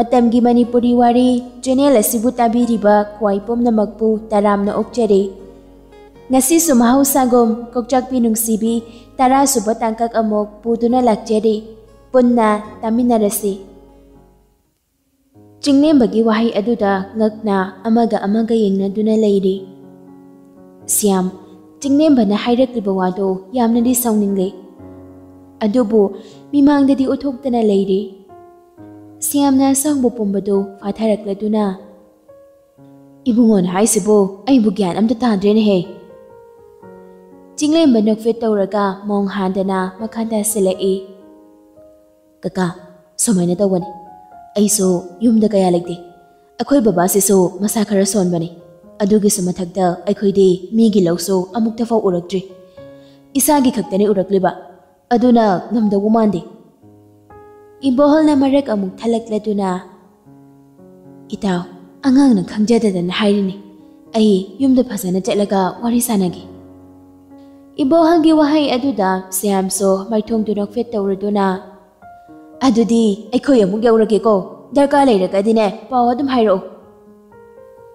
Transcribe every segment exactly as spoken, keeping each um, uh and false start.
ꯃꯇꯝꯒꯤ ꯃꯅꯤꯄꯨꯔꯤ ꯋꯥꯔꯤ ꯆꯦꯅꯦꯜ ꯑꯁꯤꯕꯨ ꯇꯥꯕꯤꯔꯤꯕ ꯈ꯭ꯋꯥꯏ ꯄꯨꯝꯅꯃꯛꯄꯨ ꯇꯔꯥꯝꯅ ꯑꯣꯛꯆꯔꯤ꯫ ꯉꯁꯤꯁꯨ ꯃꯍꯧꯁꯥꯒꯨꯝ ꯀꯣꯛꯆꯥꯛꯄꯤ ꯅꯨꯡꯁꯤꯕꯤ ꯇꯔꯥꯁꯨꯕ ꯇꯥꯡꯀꯛ ꯑꯃꯨꯛ ꯄꯨꯗꯨꯅ ꯂꯥꯛꯆꯔꯤ꯫ ꯄꯨꯟꯅ ꯇꯥꯃꯤꯟꯅꯔꯁꯤ꯫ ꯆꯤꯡꯂꯦꯝꯕꯒꯤ ꯋꯥꯍꯩ ꯑꯗꯨꯗ ꯉꯛꯅ ꯑꯃꯒ ꯑꯃꯒ ꯌꯦꯡꯅꯗꯨꯅ ꯂꯩꯔꯤ꯫ ꯁ꯭ꯌꯥꯝ, ꯆꯤꯡꯂꯦꯝꯕꯅ ꯍꯥꯏꯔꯛꯂꯤꯕ ꯋꯥꯗꯣ ꯌꯥꯝꯅꯗꯤ ꯁꯥꯎꯅꯤꯡꯂꯦ꯫ ꯑꯗꯨꯕꯨ ꯃꯤꯃꯥꯡꯗꯗꯤ ꯎꯠꯊꯣꯛꯇꯅ ꯂꯩꯔꯤ꯫ ꯁ꯭ꯌꯥꯝꯅ ꯑꯁꯥꯎꯕ ꯄꯨꯝꯕꯗꯨ ꯐꯥꯊꯔꯛꯂꯗꯨꯅ, "ꯏꯕꯨꯡꯉꯣꯅ ꯍꯥꯏꯁꯤꯕꯨ ꯑꯩꯕꯨ ꯒ꯭ꯌꯥꯟ ꯑꯝꯇ ꯇꯥꯗ꯭ꯔꯦꯅꯦꯍꯦ!" ꯆꯤꯡꯂꯦꯝꯕ ꯅꯣꯛꯐꯦꯠ ꯇꯧꯔꯒ ꯃꯣꯡ ꯍꯥꯟꯗꯅ ꯃꯈꯥ ꯇꯥꯁꯤꯜꯂꯛꯏ꯫ "ꯀꯀꯥ, ꯁꯨꯃꯥꯏꯅ ꯇꯧꯕꯅꯤ, ꯑꯩꯁꯨ ꯌꯨꯝꯗ ꯀꯌꯥ ꯂꯩꯇꯦ꯫ ꯑꯩꯈꯣꯏ ꯕꯕꯥꯁꯤꯁꯨ ꯃꯁꯥ ꯈꯔ ꯁꯣꯟꯕꯅꯤ꯫ ꯑꯗꯨꯒꯤꯁꯨ ꯃꯊꯛꯇ ꯑꯩꯈꯣꯏꯗꯤ ꯃꯤꯒꯤ ꯂꯧꯁꯨ ꯑꯃꯨꯛꯇ ꯐꯥꯎ ꯎꯔꯛꯇ꯭ꯔꯤ꯫ ꯏꯁꯥꯒꯤ ꯈꯛꯇꯅꯤ ꯎꯔꯛꯂꯤꯕ꯫ ꯑꯗꯨꯅ ꯉꯝꯗꯧꯕ ꯃꯥꯟꯗꯦ꯫" ꯏꯕꯣꯍꯜꯅ ꯃꯔꯛ ꯑꯃꯨꯛ ꯊꯠꯂꯛꯂꯗꯨꯅ, "ꯏꯇꯥꯎ, ꯑꯉꯥꯡꯅ ꯈꯪꯖꯗꯗꯅ ꯍꯥꯏꯔꯤꯅꯤ꯫ ꯑꯩ ꯌꯨꯝꯗ ꯐꯖꯅ ꯆꯠꯂꯒ ꯋꯥꯔꯤ ꯁꯥꯟꯅꯒꯦ꯫" ꯏꯕꯣꯍꯜꯒꯤ ꯋꯥꯍꯩ ꯑꯗꯨꯗ ꯁ꯭ꯌꯥꯝꯁꯨ ꯃꯥꯏꯊꯣꯡꯗꯨ ꯅꯣꯛꯐꯦꯠ ꯇꯧꯔꯗꯨꯅ, "ꯑꯗꯨꯗꯤ ꯑꯩꯈꯣꯏ ꯑꯃꯨꯛ ꯌꯧꯔꯒꯦꯀꯣ꯫ ꯗꯔꯀꯥꯔ ꯂꯩꯔꯒꯗꯤꯅꯦ, ꯄꯥꯎ ꯑꯗꯨꯝ ꯍꯥꯏꯔꯛꯑꯣ꯫"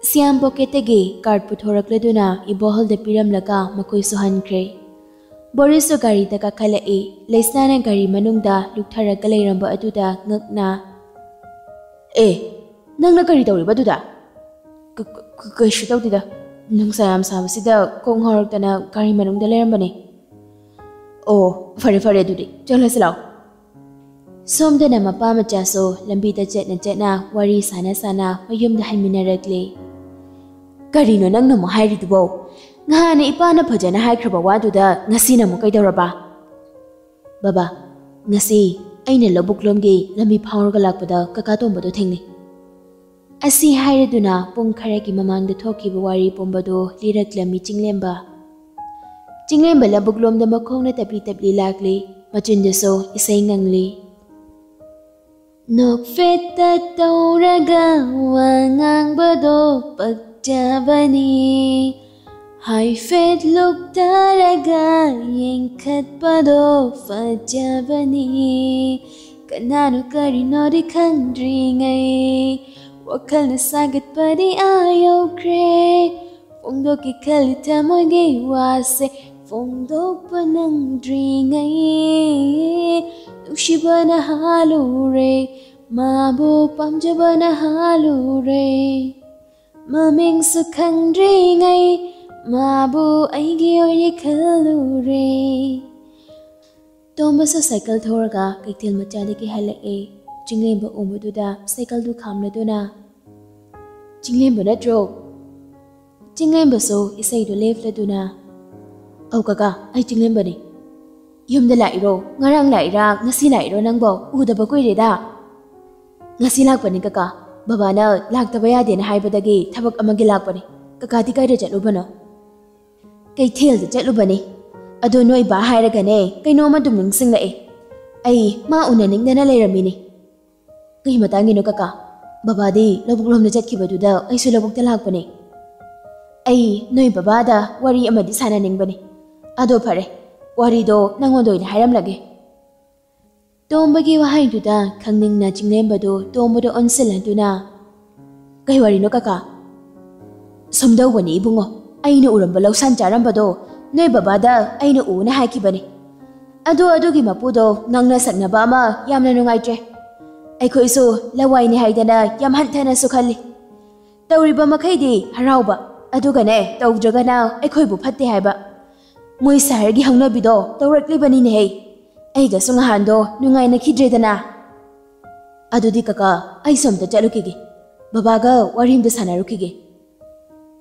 ꯁ꯭ꯌꯥꯝ ꯄꯣꯀꯦꯠꯇꯒꯤ ꯀꯥꯔꯗ ꯄꯨꯊꯣꯔꯛꯂꯗꯨꯅ ꯏꯕꯣꯍꯜꯗ ꯄꯤꯔꯝꯂꯒ ꯃꯈꯣꯏꯁꯨ ꯍꯟꯈ꯭ꯔꯦ꯫ ꯕꯣꯔꯤꯁꯁꯨ ꯒꯥꯔꯤꯗ ꯀꯥꯈꯠꯂꯛꯏ꯫ ꯂꯩꯁꯅꯥꯅ ꯒꯥꯔꯤ ꯃꯅꯨꯡꯗ ꯂꯨꯞꯊꯔꯒ ꯂꯩꯔꯝꯕ ꯑꯗꯨꯗ ꯉꯛꯅ, "ꯑꯦ, ꯅꯪꯅ ꯀꯔꯤ ꯇꯧꯔꯤꯕ ꯑꯗꯨꯗ?" "ꯀ-, ꯀ-, ꯀꯩꯁꯨ ꯇꯧꯗꯦꯗ꯫ ꯅꯨꯡꯁꯥ ꯌꯥꯝ ꯁꯥꯕꯁꯤꯗ ꯀꯣꯛ ꯉꯥꯎꯔꯛꯇꯅ ꯒꯥꯔꯤ ꯃꯅꯨꯡꯗ ꯂꯩꯔꯝꯕꯅꯦ꯫" "ꯑꯣ, ꯐꯔꯦ ꯐꯔꯦ, ꯑꯗꯨꯗꯤ ꯆꯠꯂꯁꯤ ꯂꯥꯛꯑꯣ꯫" ꯁꯣꯝꯗꯅ ꯃꯄꯥ ꯃꯆꯥꯁꯨ ꯂꯝꯕꯤꯗ ꯆꯠꯅ ꯆꯠꯅ ꯋꯥꯔꯤ ꯁꯥꯟꯅ ꯁꯥꯟꯅ ꯃꯌꯨꯝꯗ ꯍꯟꯃꯤꯟꯅꯔꯛꯂꯦ꯫ "ꯀꯔꯤꯅꯣ ꯅꯪꯅ ꯑꯃꯨꯛ ꯍꯥꯏꯔꯤꯗꯨꯕꯣ? ꯉꯍꯥꯟꯅ ꯏꯄꯥꯅ ꯐꯖꯅ ꯍꯥꯏꯈ꯭ꯔꯕ ꯋꯥꯗꯨꯗ ꯉꯁꯤꯅ ꯑꯃꯨꯛ ꯀꯩꯗꯧꯔꯕ?" "ꯕꯕꯥ, ꯉꯁꯤ ꯑꯩꯅ ꯂꯧꯕꯨꯛꯂꯣꯝꯒꯤ ꯂꯝꯕꯤ ꯐꯥꯎꯔꯒ ꯂꯥꯛꯄꯗ ꯀꯀꯥ ꯇꯣꯝꯕꯗꯣ ꯊꯦꯡꯅꯩ꯫" ꯑꯁꯤ ꯍꯥꯏꯔꯗꯨꯅ ꯄꯨꯡ ꯈꯔꯒꯤ ꯃꯃꯥꯡꯗ ꯊꯣꯛꯈꯤꯕ ꯋꯥꯔꯤ ꯄꯨꯝꯕꯗꯨ ꯂꯤꯔꯛꯂꯝꯃꯤ ꯆꯤꯡꯂꯦꯝꯕ꯫ ꯆꯤꯡꯂꯦꯝꯕ ꯂꯧꯕꯨꯛꯂꯣꯝꯗ ꯃꯈꯣꯡꯅ ꯇꯞꯂꯤ ꯇꯞꯂꯤ ꯂꯥꯛꯂꯤ꯫ ꯃꯆꯤꯟꯗꯁꯨ ꯏꯁꯩ ꯉꯪꯂꯤ꯫ "ꯅꯣꯛꯐꯦꯠꯇ ꯇꯧꯔꯒ ꯋꯥ ꯉꯥꯡꯕꯗꯣ ꯄꯛꯆꯕꯅꯤ, ꯍꯥꯏꯐꯦꯠ ꯂꯨꯞꯊꯔꯒ ꯌꯦꯡꯈꯠꯄꯗꯣ ꯐꯖꯕꯅꯤ, ꯀꯅꯥꯅꯣ ꯀꯔꯤꯅꯣꯗꯤ ꯈꯪꯗ꯭ꯔꯤꯉꯩ, ꯋꯥꯈꯜꯅ ꯁꯥꯒꯠꯄꯗꯤ ꯑꯥ ꯌꯧꯈ꯭ꯔꯦ꯫ ꯐꯣꯡꯗꯣꯛꯀꯦ ꯈꯜꯂꯤ ꯊꯃꯣꯏꯒꯤ ꯋꯥꯁꯦ, ꯐꯣꯡꯗꯣꯛꯄ ꯅꯪꯗ꯭ꯔꯤꯉꯩ꯫ ꯅꯨꯡꯁꯤꯕꯅ ꯍꯥꯜꯂꯨꯔꯦ, ꯃꯥꯕꯨ ꯄꯥꯝꯖꯕꯅ ꯍꯥꯜꯂꯨꯔꯦ꯫ ꯃꯃꯤꯡꯁꯨ ꯈꯪꯗ꯭ꯔꯤꯉꯩ, ꯃꯥꯕꯨ ꯑꯩꯒꯤ ꯑꯣꯏꯔꯦ ꯈꯜꯂꯨꯔꯦ꯫ ꯇꯣꯝꯕꯁꯨ ꯁꯥꯏꯀꯜ ꯊꯧꯔꯒ ꯀꯩꯊꯦꯜ ꯃꯆꯥꯗꯒꯤ ꯍꯜꯂꯛꯑꯦ꯫ ꯆꯤꯡꯂꯦꯝꯕ ꯎꯕꯗꯨꯗ ꯁꯥꯏꯀꯜꯗꯨ ꯈꯥꯝꯂꯗꯨꯅ, "ꯆꯤꯡꯂꯦꯝꯕ ꯅꯠꯇ꯭ꯔꯣ?" ꯆꯤꯡꯂꯦꯝꯕꯁꯨ ꯏꯁꯩꯗꯨ ꯂꯦꯞꯂꯗꯨꯅ, "ꯑꯧ ꯀꯀꯥ, ꯑꯩ ꯆꯤꯡꯂꯦꯝꯕꯅꯤ꯫ ꯌꯨꯝꯗ ꯂꯥꯛꯏꯔꯣ? ꯉꯔꯥꯡ ꯂꯥꯛꯏꯔꯥ, ꯉꯁꯤ ꯂꯥꯛꯏꯔꯣ ꯅꯪꯕꯣ? ꯎꯗꯕ ꯀꯨꯏꯔꯦꯗ꯫" "ꯉꯁꯤ ꯂꯥꯛꯄꯅꯤ ꯀꯀꯥ꯫ ꯕꯕꯥꯅ ꯂꯥꯛꯇꯕ ꯌꯥꯗꯦꯅ ꯍꯥꯏꯕꯗꯒꯤ ꯊꯕꯛ ꯑꯃꯒꯤ ꯂꯥꯛꯄꯅꯤ꯫ ꯀꯀꯥꯗꯤ ꯀꯥꯏꯗ ꯆꯠꯂꯨꯕꯅꯣ?" "ꯀꯩꯊꯦꯜꯗ ꯆꯠꯂꯨꯕꯅꯤ꯫ ꯑꯗꯣ ꯅꯣꯏ ꯕꯥ ꯍꯥꯏꯔꯒꯅꯦ, ꯀꯩꯅꯣꯝ ꯑꯗꯨꯝ ꯅꯤꯡꯁꯤꯡꯂꯛꯑꯦ꯫ ꯑꯩ ꯃꯥ ꯎꯅꯅꯤꯡꯗꯅ ꯂꯩꯔꯝꯃꯤꯅꯤ꯫" "ꯀꯩ ꯃꯇꯥꯡꯒꯤꯅꯣ ꯀꯀꯥ?" "ꯕꯕꯥꯗꯤ ꯂꯧꯕꯨꯛ ꯂꯣꯝꯗ ꯆꯠꯈꯤꯕꯗꯨꯗ ꯑꯩꯁꯨ ꯂꯧꯕꯨꯛꯇ ꯂꯥꯛꯄꯅꯦ꯫ ꯑꯩ ꯅꯣꯏ ꯕꯕꯥꯗ ꯋꯥꯔꯤ ꯑꯃꯗꯤ ꯁꯥꯟꯅꯅꯤꯡꯕꯅꯤ꯫ ꯑꯗꯣ ꯐꯔꯦ, ꯋꯥꯔꯤꯗꯣ ꯅꯪꯉꯣꯟꯗ ꯑꯣꯏꯅ ꯍꯥꯏꯔꯝꯂꯒꯦ꯫" ꯇꯣꯝꯕꯒꯤ ꯋꯥꯍꯩꯗꯨꯗ ꯈꯪꯅꯤꯡꯅ ꯆꯤꯡꯂꯦꯝꯕꯗꯨ ꯇꯣꯝꯕꯗ ꯑꯣꯟꯁꯤꯜꯂꯗꯨꯅ, "ꯀꯩ ꯋꯥꯔꯤꯅꯣ ꯀꯀꯥ?" "ꯁꯨꯝꯗꯧꯕꯅꯤ ꯏꯕꯨꯡꯉꯣ, ꯑꯩꯅ ꯎꯔꯝꯕ ꯂꯧꯁꯥꯟ ꯆꯥꯔꯝꯕꯗꯣ ꯅꯣꯏ ꯕꯕꯥꯗ ꯑꯩꯅ ꯎꯅ ꯍꯥꯏꯈꯤꯕꯅꯤ꯫ ꯑꯗꯣ ꯑꯗꯨꯒꯤ ꯃꯄꯨꯗꯣ ꯉꯥꯡꯅ ꯁꯛꯅꯕ ꯑꯃ ꯌꯥꯝꯅ ꯅꯨꯡꯉꯥꯏꯇ꯭ꯔꯦ꯫ ꯑꯩꯈꯣꯏꯁꯨ ꯂꯋꯥꯏꯅꯤ ꯍꯥꯏꯗꯅ ꯌꯥꯝ ꯍꯟꯊꯅꯁꯨ ꯈꯜꯂꯤ꯫ ꯇꯧꯔꯤꯕ ꯃꯈꯩꯗꯤ ꯍꯔꯥꯎꯕ, ꯑꯗꯨꯒꯅꯦ, ꯇꯧꯗ꯭ꯔꯒꯅ ꯑꯩꯈꯣꯏꯕꯨ ꯐꯠꯇꯦ ꯍꯥꯏꯕ꯫ ꯃꯣꯏ ꯁꯍꯔꯒꯤ ꯍꯧꯅꯕꯤꯗꯣ ꯇꯧꯔꯛꯂꯤꯕꯅꯤꯅꯦꯍꯦ꯫ ꯑꯩꯒꯁꯨ ꯉꯍꯥꯟꯗꯣ ꯅꯨꯡꯉꯥꯏꯅꯈꯤꯗ꯭ꯔꯦꯗꯅ꯫ ꯑꯗꯨꯗꯤ ꯀꯀꯥ, ꯑꯩꯁꯨ ꯑꯝꯇ ꯆꯠꯂꯨꯈꯤꯒꯦ꯫ ꯕꯕꯥꯒ ꯋꯥꯔꯤ ꯑꯝꯇ ꯁꯥꯟꯅꯔꯨꯈꯤꯒꯦ꯫"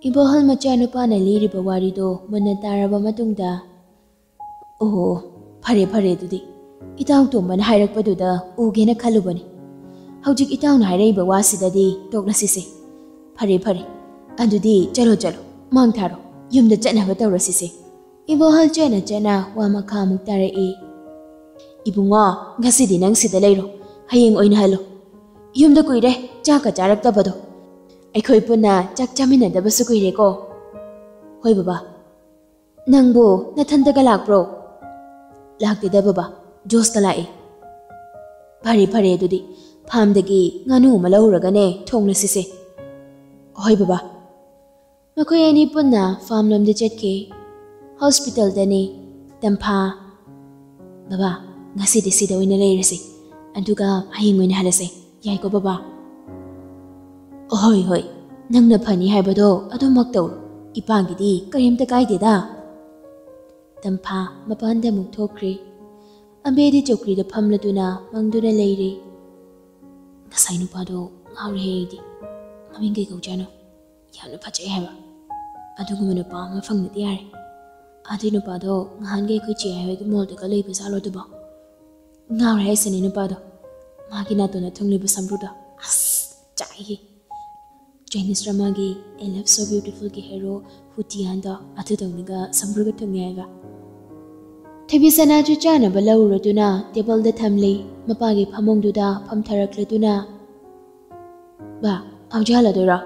ꯏꯕꯣꯍꯜ ꯃꯆꯥꯅꯨꯄꯥꯅ ꯂꯤꯔꯤꯕ ꯋꯥꯔꯤꯗꯣ ꯃꯨꯟꯅ ꯇꯥꯔꯕ ꯃꯇꯨꯡꯗ, "ꯑꯣꯍꯣ, ꯐꯔꯦ ꯐꯔꯦ, ꯑꯗꯨꯗꯤ ꯏꯇꯥꯎ ꯇꯣꯝꯕꯅ ꯍꯥꯏꯔꯛꯄꯗꯨꯗ ꯎꯒꯦꯅ ꯈꯜꯂꯨꯕꯅꯤ꯫ ꯍꯧꯖꯤꯛ ꯏꯇꯥꯎꯅ ꯍꯥꯏꯔꯛꯏꯕ ꯋꯥꯁꯤꯗꯗꯤ ꯇꯣꯛꯂꯁꯤꯁꯦ꯫ ꯐꯔꯦ ꯐꯔꯦ, ꯑꯗꯨꯗꯤ ꯆꯠꯂꯣ ꯆꯠꯂꯣ, ꯃꯥꯡ ꯊꯥꯔꯣ, ꯌꯨꯝꯗ ꯆꯠꯅꯕ ꯇꯧꯔꯁꯤꯁꯦ꯫" ꯏꯕꯣꯍꯜ ꯆꯠꯅ ꯆꯠꯅ ꯋꯥ ꯃꯈꯥ ꯑꯃꯨꯛ ꯇꯥꯔꯛꯏ꯫ "ꯏꯕꯨꯡꯉꯣ, ꯉꯁꯤꯗꯤ ꯅꯪ ꯁꯤꯗ ꯂꯩꯔꯣ, ꯍꯌꯦꯡ ꯑꯣꯏꯅ ꯍꯜꯂꯣ꯫ ꯌꯨꯝꯗ ꯀꯨꯏꯔꯦ ꯆꯥꯛꯀ ꯆꯥꯔꯛꯇꯕꯗꯣ꯫ ꯑꯩꯈꯣꯏ ꯄꯨꯟꯅ ꯆꯥꯛ ꯆꯥꯃꯤꯟꯅꯗꯕꯁꯨ ꯀꯨꯏꯔꯦꯀꯣ꯫" "ꯍꯣꯏ ꯕꯕꯥ꯫ ꯅꯪꯕꯨ ꯅꯊꯟꯇꯒ ꯂꯥꯛꯄ꯭ꯔꯣ?" "ꯂꯥꯛꯇꯦꯗ ꯕꯕꯥ, ꯖꯣꯁꯀ ꯂꯥꯛꯏ꯫" "ꯐꯔꯦ, ꯐꯔꯦ, ꯑꯗꯨꯗꯤ ꯐꯥꯔꯝꯗꯒꯤ ꯉꯥꯅꯨ ꯑꯃ ꯂꯧꯔꯒꯅꯦ ꯊꯣꯡꯂꯁꯤꯁꯦ꯫" "ꯍꯣꯏ ꯕꯕꯥ꯫" ꯃꯈꯣꯏ ꯑꯅꯤ ꯄꯨꯟꯅ ꯐꯥꯔꯝꯂꯣꯝꯗ ꯆꯠꯈꯤ꯫ ꯍꯣꯁꯄꯤꯇꯥꯜꯗꯅꯤ꯫ ꯇꯝꯐꯥ, "ꯕꯕꯥ, ꯉꯁꯤꯗꯤ ꯁꯤꯗ ꯑꯣꯏꯅ ꯂꯩꯔꯁꯤ, ꯑꯗꯨꯒ ꯍꯌꯦꯡ ꯑꯣꯏꯅ ꯍꯜꯂꯁꯦ, ꯌꯥꯏꯀꯣ ꯕꯕꯥ?" "ꯍꯣꯏ, ꯍꯣꯏ, ꯅꯪꯅ ꯐꯅꯤ ꯍꯥꯏꯕꯗꯣ ꯑꯗꯨꯃꯛ ꯇꯧꯔꯣ꯫ ꯏꯄꯥꯒꯤꯗꯤ ꯀꯔꯤꯝꯇ ꯀꯥꯏꯗꯦꯗ꯫" ꯇꯝꯐꯥ ꯃꯄꯥꯟꯗ ꯑꯃꯨꯛ ꯊꯣꯛꯈ꯭ꯔꯦ꯫ ꯑꯕꯦꯗꯤ ꯆꯧꯀ꯭ꯔꯤꯗ ꯐꯝꯂꯗꯨꯅ ꯃꯪꯗꯨꯅ ꯂꯩꯔꯦ꯫ "ꯉꯁꯥꯏ ꯅꯨꯄꯥꯗꯣ ꯉꯥꯎꯔꯦ ꯑꯩꯗꯤ꯫ ꯃꯃꯤꯡ ꯀꯩ ꯀꯧꯖꯥꯠꯅꯣ? ꯌꯥꯝꯅ ꯐꯖꯩ ꯍꯥꯏꯕ꯫ ꯑꯗꯨꯒꯨꯝꯕ ꯅꯨꯄꯥ ꯑꯃ ꯐꯪꯂꯗꯤ ꯌꯥꯔꯦ꯫ ꯑꯗꯨꯏ ꯅꯨꯄꯥꯗꯣ ꯉꯍꯥꯟꯒꯤ ꯑꯩꯈꯣꯏ ꯆꯦ ꯍꯣꯏꯒꯤ ꯃꯣꯜꯗꯒ ꯂꯩꯕ ꯖꯥꯠꯂꯣ ꯑꯗꯨꯕꯣ? ꯉꯥꯎꯔꯦ ꯍꯥꯏꯁꯤꯅꯦ ꯅꯨꯄꯥꯗꯣ꯫ ꯃꯥꯒꯤ ꯅꯥꯇꯣꯟꯗ ꯊꯨꯡꯂꯤꯕ ꯁꯝꯕ꯭ꯔꯨꯗꯣ, ꯑꯁ, ꯆꯥꯛꯏꯍꯦ꯫ ꯆꯥꯏꯅꯤꯁ ꯗ꯭ꯔꯃꯥꯒꯤ I Love So Beautifulꯒꯤ ꯍꯦꯔꯣ ꯍꯨꯇꯤꯌꯥꯟꯗꯣ ꯑꯗꯨꯗꯧꯅꯒ ꯁꯝꯕ꯭ꯔꯨꯒ ꯊꯨꯡꯉꯦ ꯍꯥꯏꯕ꯫" ꯊꯣꯏꯕꯤꯁꯅꯥꯁꯨ ꯆꯥꯅꯕ ꯂꯧꯔꯨꯔꯗꯨꯅ ꯇꯦꯕꯜꯗ ꯊꯝꯂꯤ꯫ ꯃꯄꯥꯒꯤ ꯐꯃꯨꯡꯗꯨꯗ ꯐꯝꯊꯔꯛꯂꯗꯨꯅ, "ꯕꯥ, ꯍꯧꯖꯤꯛ ꯍꯜꯂꯗꯣꯏꯔꯣ?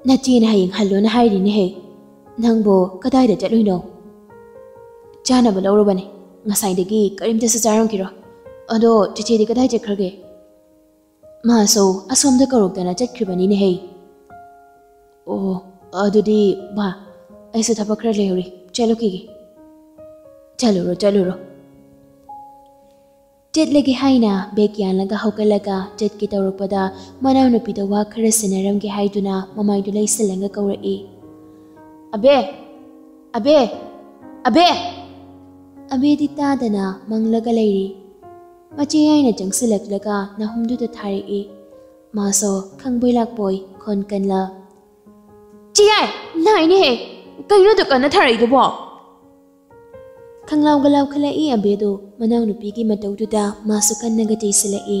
ꯅꯆꯦꯅ ꯍꯌꯦꯡ ꯍꯜꯂꯣꯅ ꯍꯥꯏꯔꯤꯅꯦꯍꯦ꯫ ꯅꯪꯕꯨ ꯀꯗꯥꯏꯗ ꯆꯠꯂꯨꯏꯅꯣ?" "ꯆꯥꯅꯕ ꯂꯧꯔꯨꯕꯅꯦ꯫ ꯉꯁꯥꯏꯗꯒꯤ ꯀꯔꯤꯝꯇꯁꯨ ꯆꯥꯔꯝꯈꯤꯔꯣꯏ꯫ ꯑꯗꯣ ꯆꯦꯆꯦꯗꯤ ꯀꯗꯥꯏ ꯆꯠꯈ꯭ꯔꯒꯦ?" "ꯃꯥꯁꯨ ꯑꯁꯣꯝꯗ ꯀꯧꯔꯛꯇꯅ ꯆꯠꯈ꯭ꯔꯤꯕꯅꯤꯅꯦꯍꯦ꯫" "ꯑꯣ, ꯑꯗꯨꯗꯤ ꯕꯥ, ꯑꯩꯁꯨ ꯊꯕꯛ ꯈꯔ ꯂꯩꯍꯧꯔꯤ, ꯆꯠꯂꯨꯈꯤꯒꯦ꯫" "ꯆꯠꯂꯨꯔꯣ, ꯆꯠꯂꯨꯔꯣ꯫" ꯆꯠꯂꯒꯦ ꯍꯥꯏꯅ ꯕꯦꯒ ꯌꯥꯜꯂꯒ ꯍꯧꯒꯠꯂꯒ ꯆꯠꯀꯦ ꯇꯧꯔꯛꯄꯗ, ꯃꯅꯥꯎꯅꯨꯄꯤꯗ ꯋꯥ ꯈꯔ ꯁꯤꯟꯅꯔꯝꯒꯦ ꯍꯥꯏꯗꯨꯅ ꯃꯃꯥꯏꯗꯨ ꯂꯩꯁꯤꯜꯂꯒ ꯀꯧꯔꯛꯏ꯫ "ꯑꯕꯦ! ꯑꯕꯦ! ꯑꯕꯦ!" ꯑꯕꯦꯗꯤ ꯇꯥꯗꯅ ꯃꯪꯂꯒ ꯂꯩꯔꯤ꯫ ꯃꯆꯦ ꯌꯥꯏꯅ ꯆꯪꯁꯤꯜꯂꯛꯂꯒ ꯅꯥꯍꯨꯝꯗꯨꯗ ꯊꯥꯔꯛꯏ꯫ ꯃꯥꯁꯨ ꯈꯪꯕꯣꯏ ꯂꯥꯛꯄꯣꯏ ꯈꯣꯟ ꯀꯟꯂ, "ꯆꯦ ꯌꯥꯏ, ꯅꯥꯏꯅꯦꯍꯦ! ꯀꯩꯅꯣ ꯑꯗꯨꯛ ꯀꯟꯅ ꯊꯥꯔꯛꯏꯗꯨꯕꯣ?" ꯈꯪꯂꯥꯎꯒ ꯂꯥꯎꯈꯠꯂꯛꯏ ꯑꯕꯦꯗꯣ꯫ ꯃꯅꯥꯎꯅꯨꯄꯤꯒꯤ ꯃꯇꯧꯗꯨꯗ ꯃꯥꯁꯨ ꯀꯟꯅꯒ ꯆꯩꯁꯤꯜꯂꯛꯏ꯫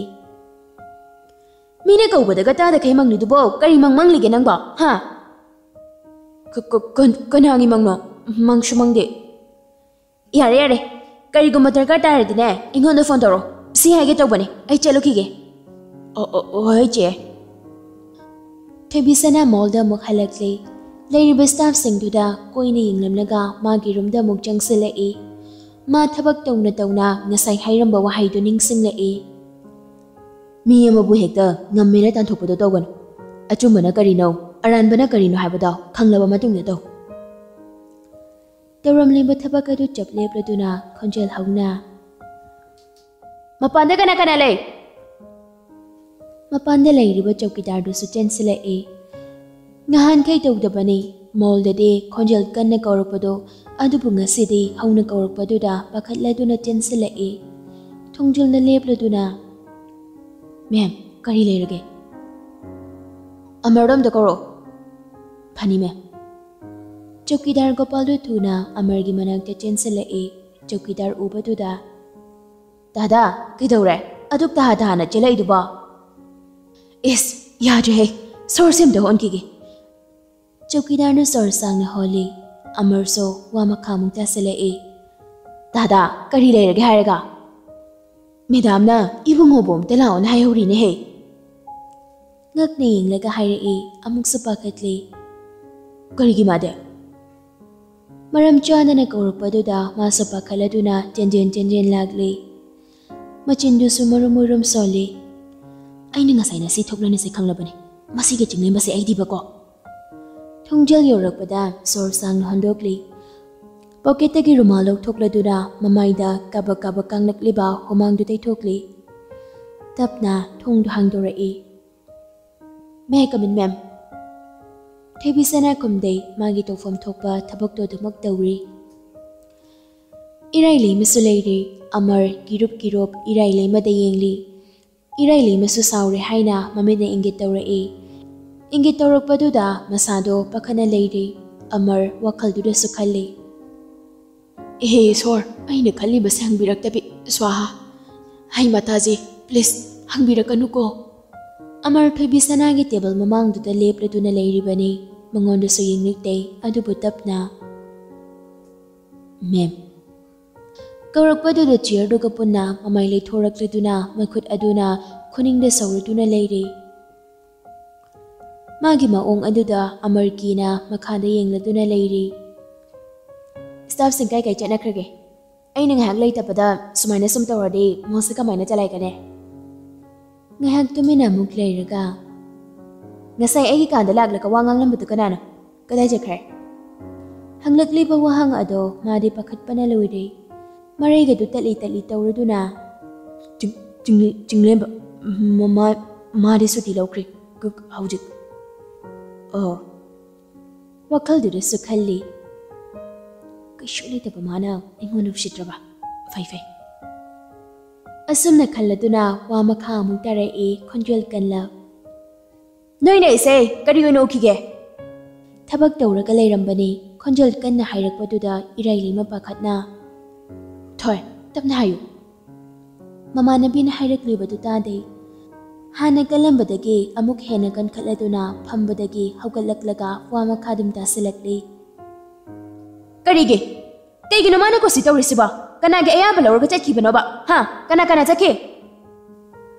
"ꯃꯤꯅ ꯀꯧꯕꯗꯒ ꯇꯥꯗꯈꯩ ꯃꯪꯂꯤꯗꯨꯕꯣ ꯀꯔꯤ ꯃꯪ ꯃꯪꯂꯤꯒꯦ ꯅꯪꯕꯣ, ꯍꯥ?" "ꯀ-, ꯀ-, ꯀ-, ꯀꯅꯥꯒꯤ ꯃꯪꯅꯣ? ꯃꯪꯁꯨ ꯃꯪꯗꯦ꯫" "ꯌꯥꯔꯦ, ꯌꯥꯔꯦ꯫ ꯀꯔꯤꯒꯨꯝꯕ ꯗꯔꯀꯥꯔ ꯇꯥꯔꯗꯤꯅꯦ, ꯑꯩꯉꯣꯟꯗ ꯐꯣꯟ ꯇꯧꯔꯣ꯫ ꯁꯤ ꯍꯥꯏꯒꯦ ꯇꯧꯕꯅꯦ, ꯑꯩ ꯆꯠꯂꯨꯈꯤꯒꯦ꯫" "ꯑꯣ, ꯑꯣ, ꯑꯣ, ꯍꯣꯏ, ꯆꯦ꯫" ꯊꯣꯏꯕꯤꯁꯅꯥ ꯃꯣꯜꯗ ꯑꯃꯨꯛ ꯍꯜꯂꯛꯂꯦ꯫ ꯂꯩꯔꯤꯕ ꯁ꯭ꯇꯥꯐꯁꯤꯡꯗꯨꯗ ꯀꯣꯏꯅ ꯌꯦꯡꯂꯝꯂꯒ ꯃꯥꯒꯤ ꯔꯨꯝꯗ ꯑꯃꯨꯛ ꯆꯪꯁꯤꯜꯂꯛꯏ꯫ ꯃꯥ ꯊꯕꯛ ꯇꯧꯅ ꯇꯧꯅ ꯉꯁꯥꯏ ꯍꯥꯏꯔꯝꯕ ꯋꯥꯍꯩꯗꯨ ꯅꯤꯡꯁꯤꯡꯂꯛꯏ꯫ "ꯃꯤ ꯑꯃꯕꯨ ꯍꯦꯛꯇ ꯉꯝꯃꯦꯅ ꯇꯥꯟꯊꯣꯛꯄꯗꯣ ꯇꯧꯒꯅꯨ꯫ ꯑꯆꯨꯝꯕꯅ ꯀꯔꯤꯅꯣ, ꯑꯔꯥꯟꯕꯅ ꯀꯔꯤꯅꯣ ꯍꯥꯏꯕꯗꯣ ꯈꯪꯂꯕ ꯃꯇꯨꯡꯗ ꯇꯧ꯫" ꯇꯧꯔꯝꯂꯤꯕ ꯊꯕꯛ ꯑꯗꯨ ꯆꯞ ꯂꯦꯞꯂꯗꯨꯅ ꯈꯣꯟꯖꯦꯜ ꯍꯧꯅ, "ꯃꯄꯥꯟꯗ ꯀꯅꯥ ꯀꯅꯥ ꯂꯩ?" ꯃꯄꯥꯟꯗ ꯂꯩꯔꯤꯕ ꯆꯧꯀꯤꯗꯥꯔꯗꯨꯁꯨ ꯆꯦꯟꯁꯤꯜꯂꯛꯏ꯫ ꯉꯍꯥꯟꯈꯩ ꯇꯧꯗꯕꯅꯤ꯫ ꯃꯣꯜꯗꯗꯤ ꯈꯣꯟꯖꯦꯜ ꯀꯟꯅ ꯀꯧꯔꯛꯄꯗꯣ, ꯑꯗꯨꯕꯨ ꯉꯁꯤꯗꯤ ꯍꯧꯅ ꯀꯧꯔꯛꯄꯗꯨꯗ ꯄꯥꯈꯠꯂꯗꯨꯅ ꯆꯦꯟꯁꯤꯜꯂꯛꯏ꯫ ꯊꯣꯡꯖꯤꯜꯗ ꯂꯦꯞꯂꯗꯨꯅ, "ꯃꯦꯝ, ꯀꯔꯤ ꯂꯩꯔꯒꯦ?" "ꯑꯃꯔꯗꯣ ꯑꯝꯇ ꯀꯧꯔꯛꯑꯣ꯫" "ꯐꯅꯤ, ꯃꯦꯝ꯫" ꯆꯧꯀꯤꯗꯥꯔ ꯒꯣꯄꯥꯜꯗꯨ ꯊꯨꯅ ꯑꯃꯔꯒꯤ ꯃꯅꯥꯛꯇ ꯆꯦꯟꯁꯤꯜꯂꯛꯏ꯫ ꯆꯧꯀꯤꯗꯥꯔ ꯎꯕꯗꯨꯗ, "ꯗꯥꯗꯥ, ꯀꯩꯗꯧꯔꯦ? ꯑꯗꯨꯛ ꯇꯍꯥ ꯇꯍꯥꯅ ꯆꯦꯜꯂꯛꯏꯗꯨꯕꯣ?" "ꯏꯁ, ꯌꯥꯗ꯭ꯔꯦꯍꯦ, ꯁꯣꯔꯁꯦ ꯑꯝꯇ ꯍꯣꯟꯈꯤꯒꯦ꯫" ꯆꯧꯀꯤꯗꯥꯔꯅ ꯁꯣꯔ ꯁꯥꯡꯅ ꯍꯣꯜꯂꯤ꯫ ꯑꯃꯔꯁꯨ ꯋꯥ ꯃꯈꯥꯃꯨꯛ ꯇꯥꯁꯤꯜꯂꯛꯏ꯫ "ꯗꯥꯗꯥ, ꯀꯔꯤ ꯂꯩꯔꯒꯦ ꯍꯥꯏꯔꯒ?" "ꯃꯦꯗꯥꯝꯅ ꯏꯕꯨꯡꯉꯣꯕꯨ ꯑꯝꯇ ꯂꯥꯛꯑꯣꯅ ꯍꯥꯏꯍꯧꯔꯤꯅꯦꯍꯦ꯫" ꯉꯛꯅ ꯌꯦꯡꯂꯒ ꯍꯥꯏꯔꯛꯏ꯫ ꯑꯃꯨꯛꯁꯨ ꯄꯥꯈꯠꯂꯤ꯫ "ꯀꯔꯤꯒꯤ ꯃꯥꯗꯤ?" ꯃꯔꯝ ꯆꯥꯗꯅ ꯀꯧꯔꯛꯄꯗꯨꯗ ꯃꯥꯁꯨ ꯄꯥꯈꯠꯂꯗꯨꯅ ꯆꯦꯟꯖꯦꯟ ꯆꯦꯟꯖꯦꯟ ꯂꯥꯛꯂꯤ꯫ ꯃꯆꯤꯟꯗꯨꯁꯨ ꯃꯔꯨꯝ ꯃꯔꯨꯝ ꯁꯣꯜꯂꯤ꯫ "ꯑꯩꯅ ꯉꯁꯥꯏ ꯅꯁꯤ ꯊꯣꯛꯂꯅꯤꯁꯦ ꯈꯪꯂꯕꯅꯤ꯫ ꯃꯁꯤꯒꯤ ꯆꯤꯡꯂꯦꯝꯕꯁꯦ ꯑꯩꯗꯤꯕꯀꯣ꯫" ꯊꯣꯡꯖꯦꯜ ꯌꯧꯔꯛꯄꯗ ꯁꯣꯔ ꯁꯥꯡꯅ ꯍꯣꯟꯗꯣꯛꯂꯤ꯫ ꯄꯣꯀꯦꯠꯇꯒꯤ ꯔꯨꯃꯥꯜ ꯂꯧꯊꯣꯛꯂꯗꯨꯅ ꯃꯃꯥꯏꯗ ꯀꯥꯕꯛ ꯀꯥꯕꯛ ꯀꯥꯡꯂꯛꯂꯤꯕ ꯍꯨꯃꯥꯡꯗꯨ ꯇꯩꯊꯣꯛꯂꯤ꯫ ꯇꯞꯅ ꯊꯣꯡꯗꯨ ꯍꯥꯡꯗꯣꯔꯛꯏ꯫ "May I come in, ma'am?" ꯊꯣꯏꯕꯤꯁꯅꯥ ꯈꯨꯝꯗꯩ꯫ ꯃꯥꯒꯤ ꯇꯧꯐꯝ ꯊꯣꯛꯄ ꯊꯕꯛꯇꯣ ꯑꯗꯨꯃꯛ ꯇꯧꯔꯤ꯫ ꯏꯔꯥꯏ ꯂꯩꯃꯁꯨ ꯂꯩꯔꯤ꯫ ꯑꯃꯔ ꯀꯤꯔꯨꯞ ꯀꯤꯔꯨꯞ ꯏꯔꯥꯏ ꯂꯩꯃꯗ ꯌꯦꯡꯂꯤ꯫ ꯏꯔꯥꯏ ꯂꯩꯃꯁꯨ ꯁꯥꯎꯔꯦ ꯍꯥꯏꯅ ꯃꯃꯤꯠꯅ ꯏꯪꯒꯤꯠ ꯇꯧꯔꯛꯏ꯫ ꯏꯪꯒꯤꯠ ꯇꯧꯔꯛꯄꯗꯨꯗ ꯃꯁꯥꯗꯣ ꯄꯥꯈꯠꯅ ꯂꯩꯔꯤ꯫ ꯑꯃꯔ ꯋꯥꯈꯜꯗꯨꯗꯁꯨ ꯈꯜꯂꯤ꯫ "ꯑꯦꯍꯦ ꯏꯁꯣꯔ, ꯑꯩꯅ ꯈꯜꯂꯤꯕꯁꯦ ꯍꯪꯕꯤꯔꯛꯇꯕꯤ, ꯁ꯭ꯋꯥꯍꯥ꯫ ꯍꯩ ꯃꯇꯥꯖꯤ, please, ꯍꯪꯕꯤꯔꯛꯀꯅꯨꯀꯣ꯫" ꯑꯃꯔ ꯊꯣꯏꯕꯤꯁꯅꯥꯒꯤ ꯇꯦꯕꯜ ꯃꯃꯥꯡꯗꯨꯗ ꯂꯦꯞꯂꯗꯨꯅ ꯂꯩꯔꯤꯕꯅꯤ꯫ ꯃꯉꯣꯟꯗꯁꯨ ꯌꯦꯡꯂꯤꯛꯇꯦ, ꯑꯗꯨꯕꯨ ꯇꯞꯅ, "Ma'am꯫" ꯀꯧꯔꯛꯄꯗꯨꯗ ꯆꯤꯌꯔꯗꯨꯒ ꯄꯨꯟꯅ ꯃꯃꯥꯏ ꯂꯩꯊꯣꯔꯛꯂꯗꯨꯅ ꯃꯈꯨꯠ ꯑꯗꯨꯅ ꯈꯨꯅꯤꯡꯗ ꯁꯧꯔꯗꯨꯅ ꯂꯩꯔꯤ꯫ ꯃꯥꯒꯤ ꯃꯑꯣꯡ ꯑꯗꯨꯗ ꯑꯃꯔ ꯀꯤꯅ ꯃꯈꯥꯗ ꯌꯦꯡꯂꯗꯨꯅ ꯂꯩꯔꯤ꯫ "Staffꯁꯤꯡ ꯀꯥꯏ ꯀꯥꯏ ꯆꯠꯅꯈ꯭ꯔꯒꯦ?" ꯑꯩꯅ ꯉꯥꯏꯍꯥꯛ ꯂꯩꯇꯕꯗ ꯁꯨꯃꯥꯏꯅ ꯁꯨꯝ ꯇꯧꯔꯗꯤ ꯃꯣꯁꯦ ꯀꯃꯥꯏꯅ ꯆꯂꯥꯏꯒꯅꯤ? ꯉꯥꯏꯍꯥꯛ ꯇꯨꯃꯤꯟꯅ ꯑꯃꯨꯛ ꯂꯩꯔꯒ, "ꯉꯁꯥꯏ ꯑꯩꯒꯤ ꯀꯥꯟꯗ ꯂꯥꯛꯂꯒ ꯋꯥ ꯉꯥꯡꯂꯝꯕꯗꯨ ꯀꯅꯥꯅꯣ? ꯀꯗꯥꯏ ꯆꯠꯈ꯭ꯔꯦ?" ꯍꯪꯂꯛꯂꯤꯕ ꯋꯥꯍꯪ ꯑꯗꯣ ꯃꯥꯗꯤ ꯄꯥꯈꯠꯄꯅ ꯂꯣꯏꯔꯦ꯫ ꯃꯔꯩꯒꯗꯨ ꯇꯠꯂꯤ ꯇꯠꯂꯤ ꯇꯧꯔꯗꯨꯅ, "ꯆꯤꯡ-, ꯆꯤꯡ-, ꯆꯤꯡꯂꯦꯝꯕ, ꯃ-, ꯃꯥ-, ꯃꯥꯗꯤ ꯁꯨꯇꯤ ꯂꯧꯈ꯭ꯔꯦ꯫ ꯀ-, ꯍꯧꯖꯤꯛ꯫ ꯑꯣ꯫" ꯋꯥꯈꯜꯗꯨꯗꯁꯨ ꯈꯜꯂꯤ, "ꯀꯩꯁꯨ ꯂꯩꯇꯕ ꯃꯥꯅ ꯑꯩꯉꯣꯟꯗ ꯎꯁꯤꯠꯇ꯭ꯔꯕ? ꯐꯩ, ꯐꯩ꯫" ꯑꯁꯨꯝꯅ ꯈꯜꯂꯗꯨꯅ ꯋꯥ ꯃꯈꯥ ꯑꯃꯨꯛ ꯇꯥꯔꯛꯏ, ꯈꯣꯟꯖꯦꯜ ꯀꯟꯂ, "ꯅꯣꯏꯅ ꯑꯩꯁꯦ ꯀꯔꯤ ꯑꯣꯏꯅ ꯎꯈꯤꯒꯦ?" ꯊꯕꯛ ꯇꯧꯔꯒ ꯂꯩꯔꯝꯕꯅꯤ꯫ ꯈꯣꯟꯖꯦꯜ ꯀꯟꯅ ꯍꯥꯏꯔꯛꯄꯗꯨꯗ ꯏꯔꯩ ꯂꯩꯃ ꯄꯥꯈꯠꯅ, "ꯊꯣꯏ, ꯇꯞꯅ ꯍꯥꯏꯌꯨ꯫" ꯃꯃꯥꯟꯅꯕꯤꯅ ꯍꯥꯏꯔꯛꯂꯤꯕꯗꯨ ꯇꯥꯗꯦ꯫ ꯍꯥꯟꯅ ꯀꯜꯂꯝꯕꯗꯒꯤ ꯑꯃꯨꯛ ꯍꯦꯟꯅ ꯀꯟꯈꯠꯂꯗꯨꯅ ꯐꯝꯕꯗꯒꯤ ꯍꯧꯒꯠꯂꯛꯂꯒ ꯋꯥ ꯃꯈꯥ ꯑꯗꯨꯝ ꯇꯥꯁꯤꯜꯂꯛꯂꯤ꯫ "ꯀꯔꯤꯒꯤ? ꯀꯩꯒꯤꯅꯣ ꯃꯥꯅ ꯀꯨꯁꯤ ꯇꯧꯔꯤꯁꯤꯕꯣ? ꯀꯅꯥꯒꯤ ꯑꯌꯥꯕ ꯂꯧꯔꯒ ꯆꯠꯈꯤꯕꯅꯣꯕ? ꯍꯥ? ꯀꯅꯥ ꯀꯅꯥ ꯆꯠꯈꯤ?"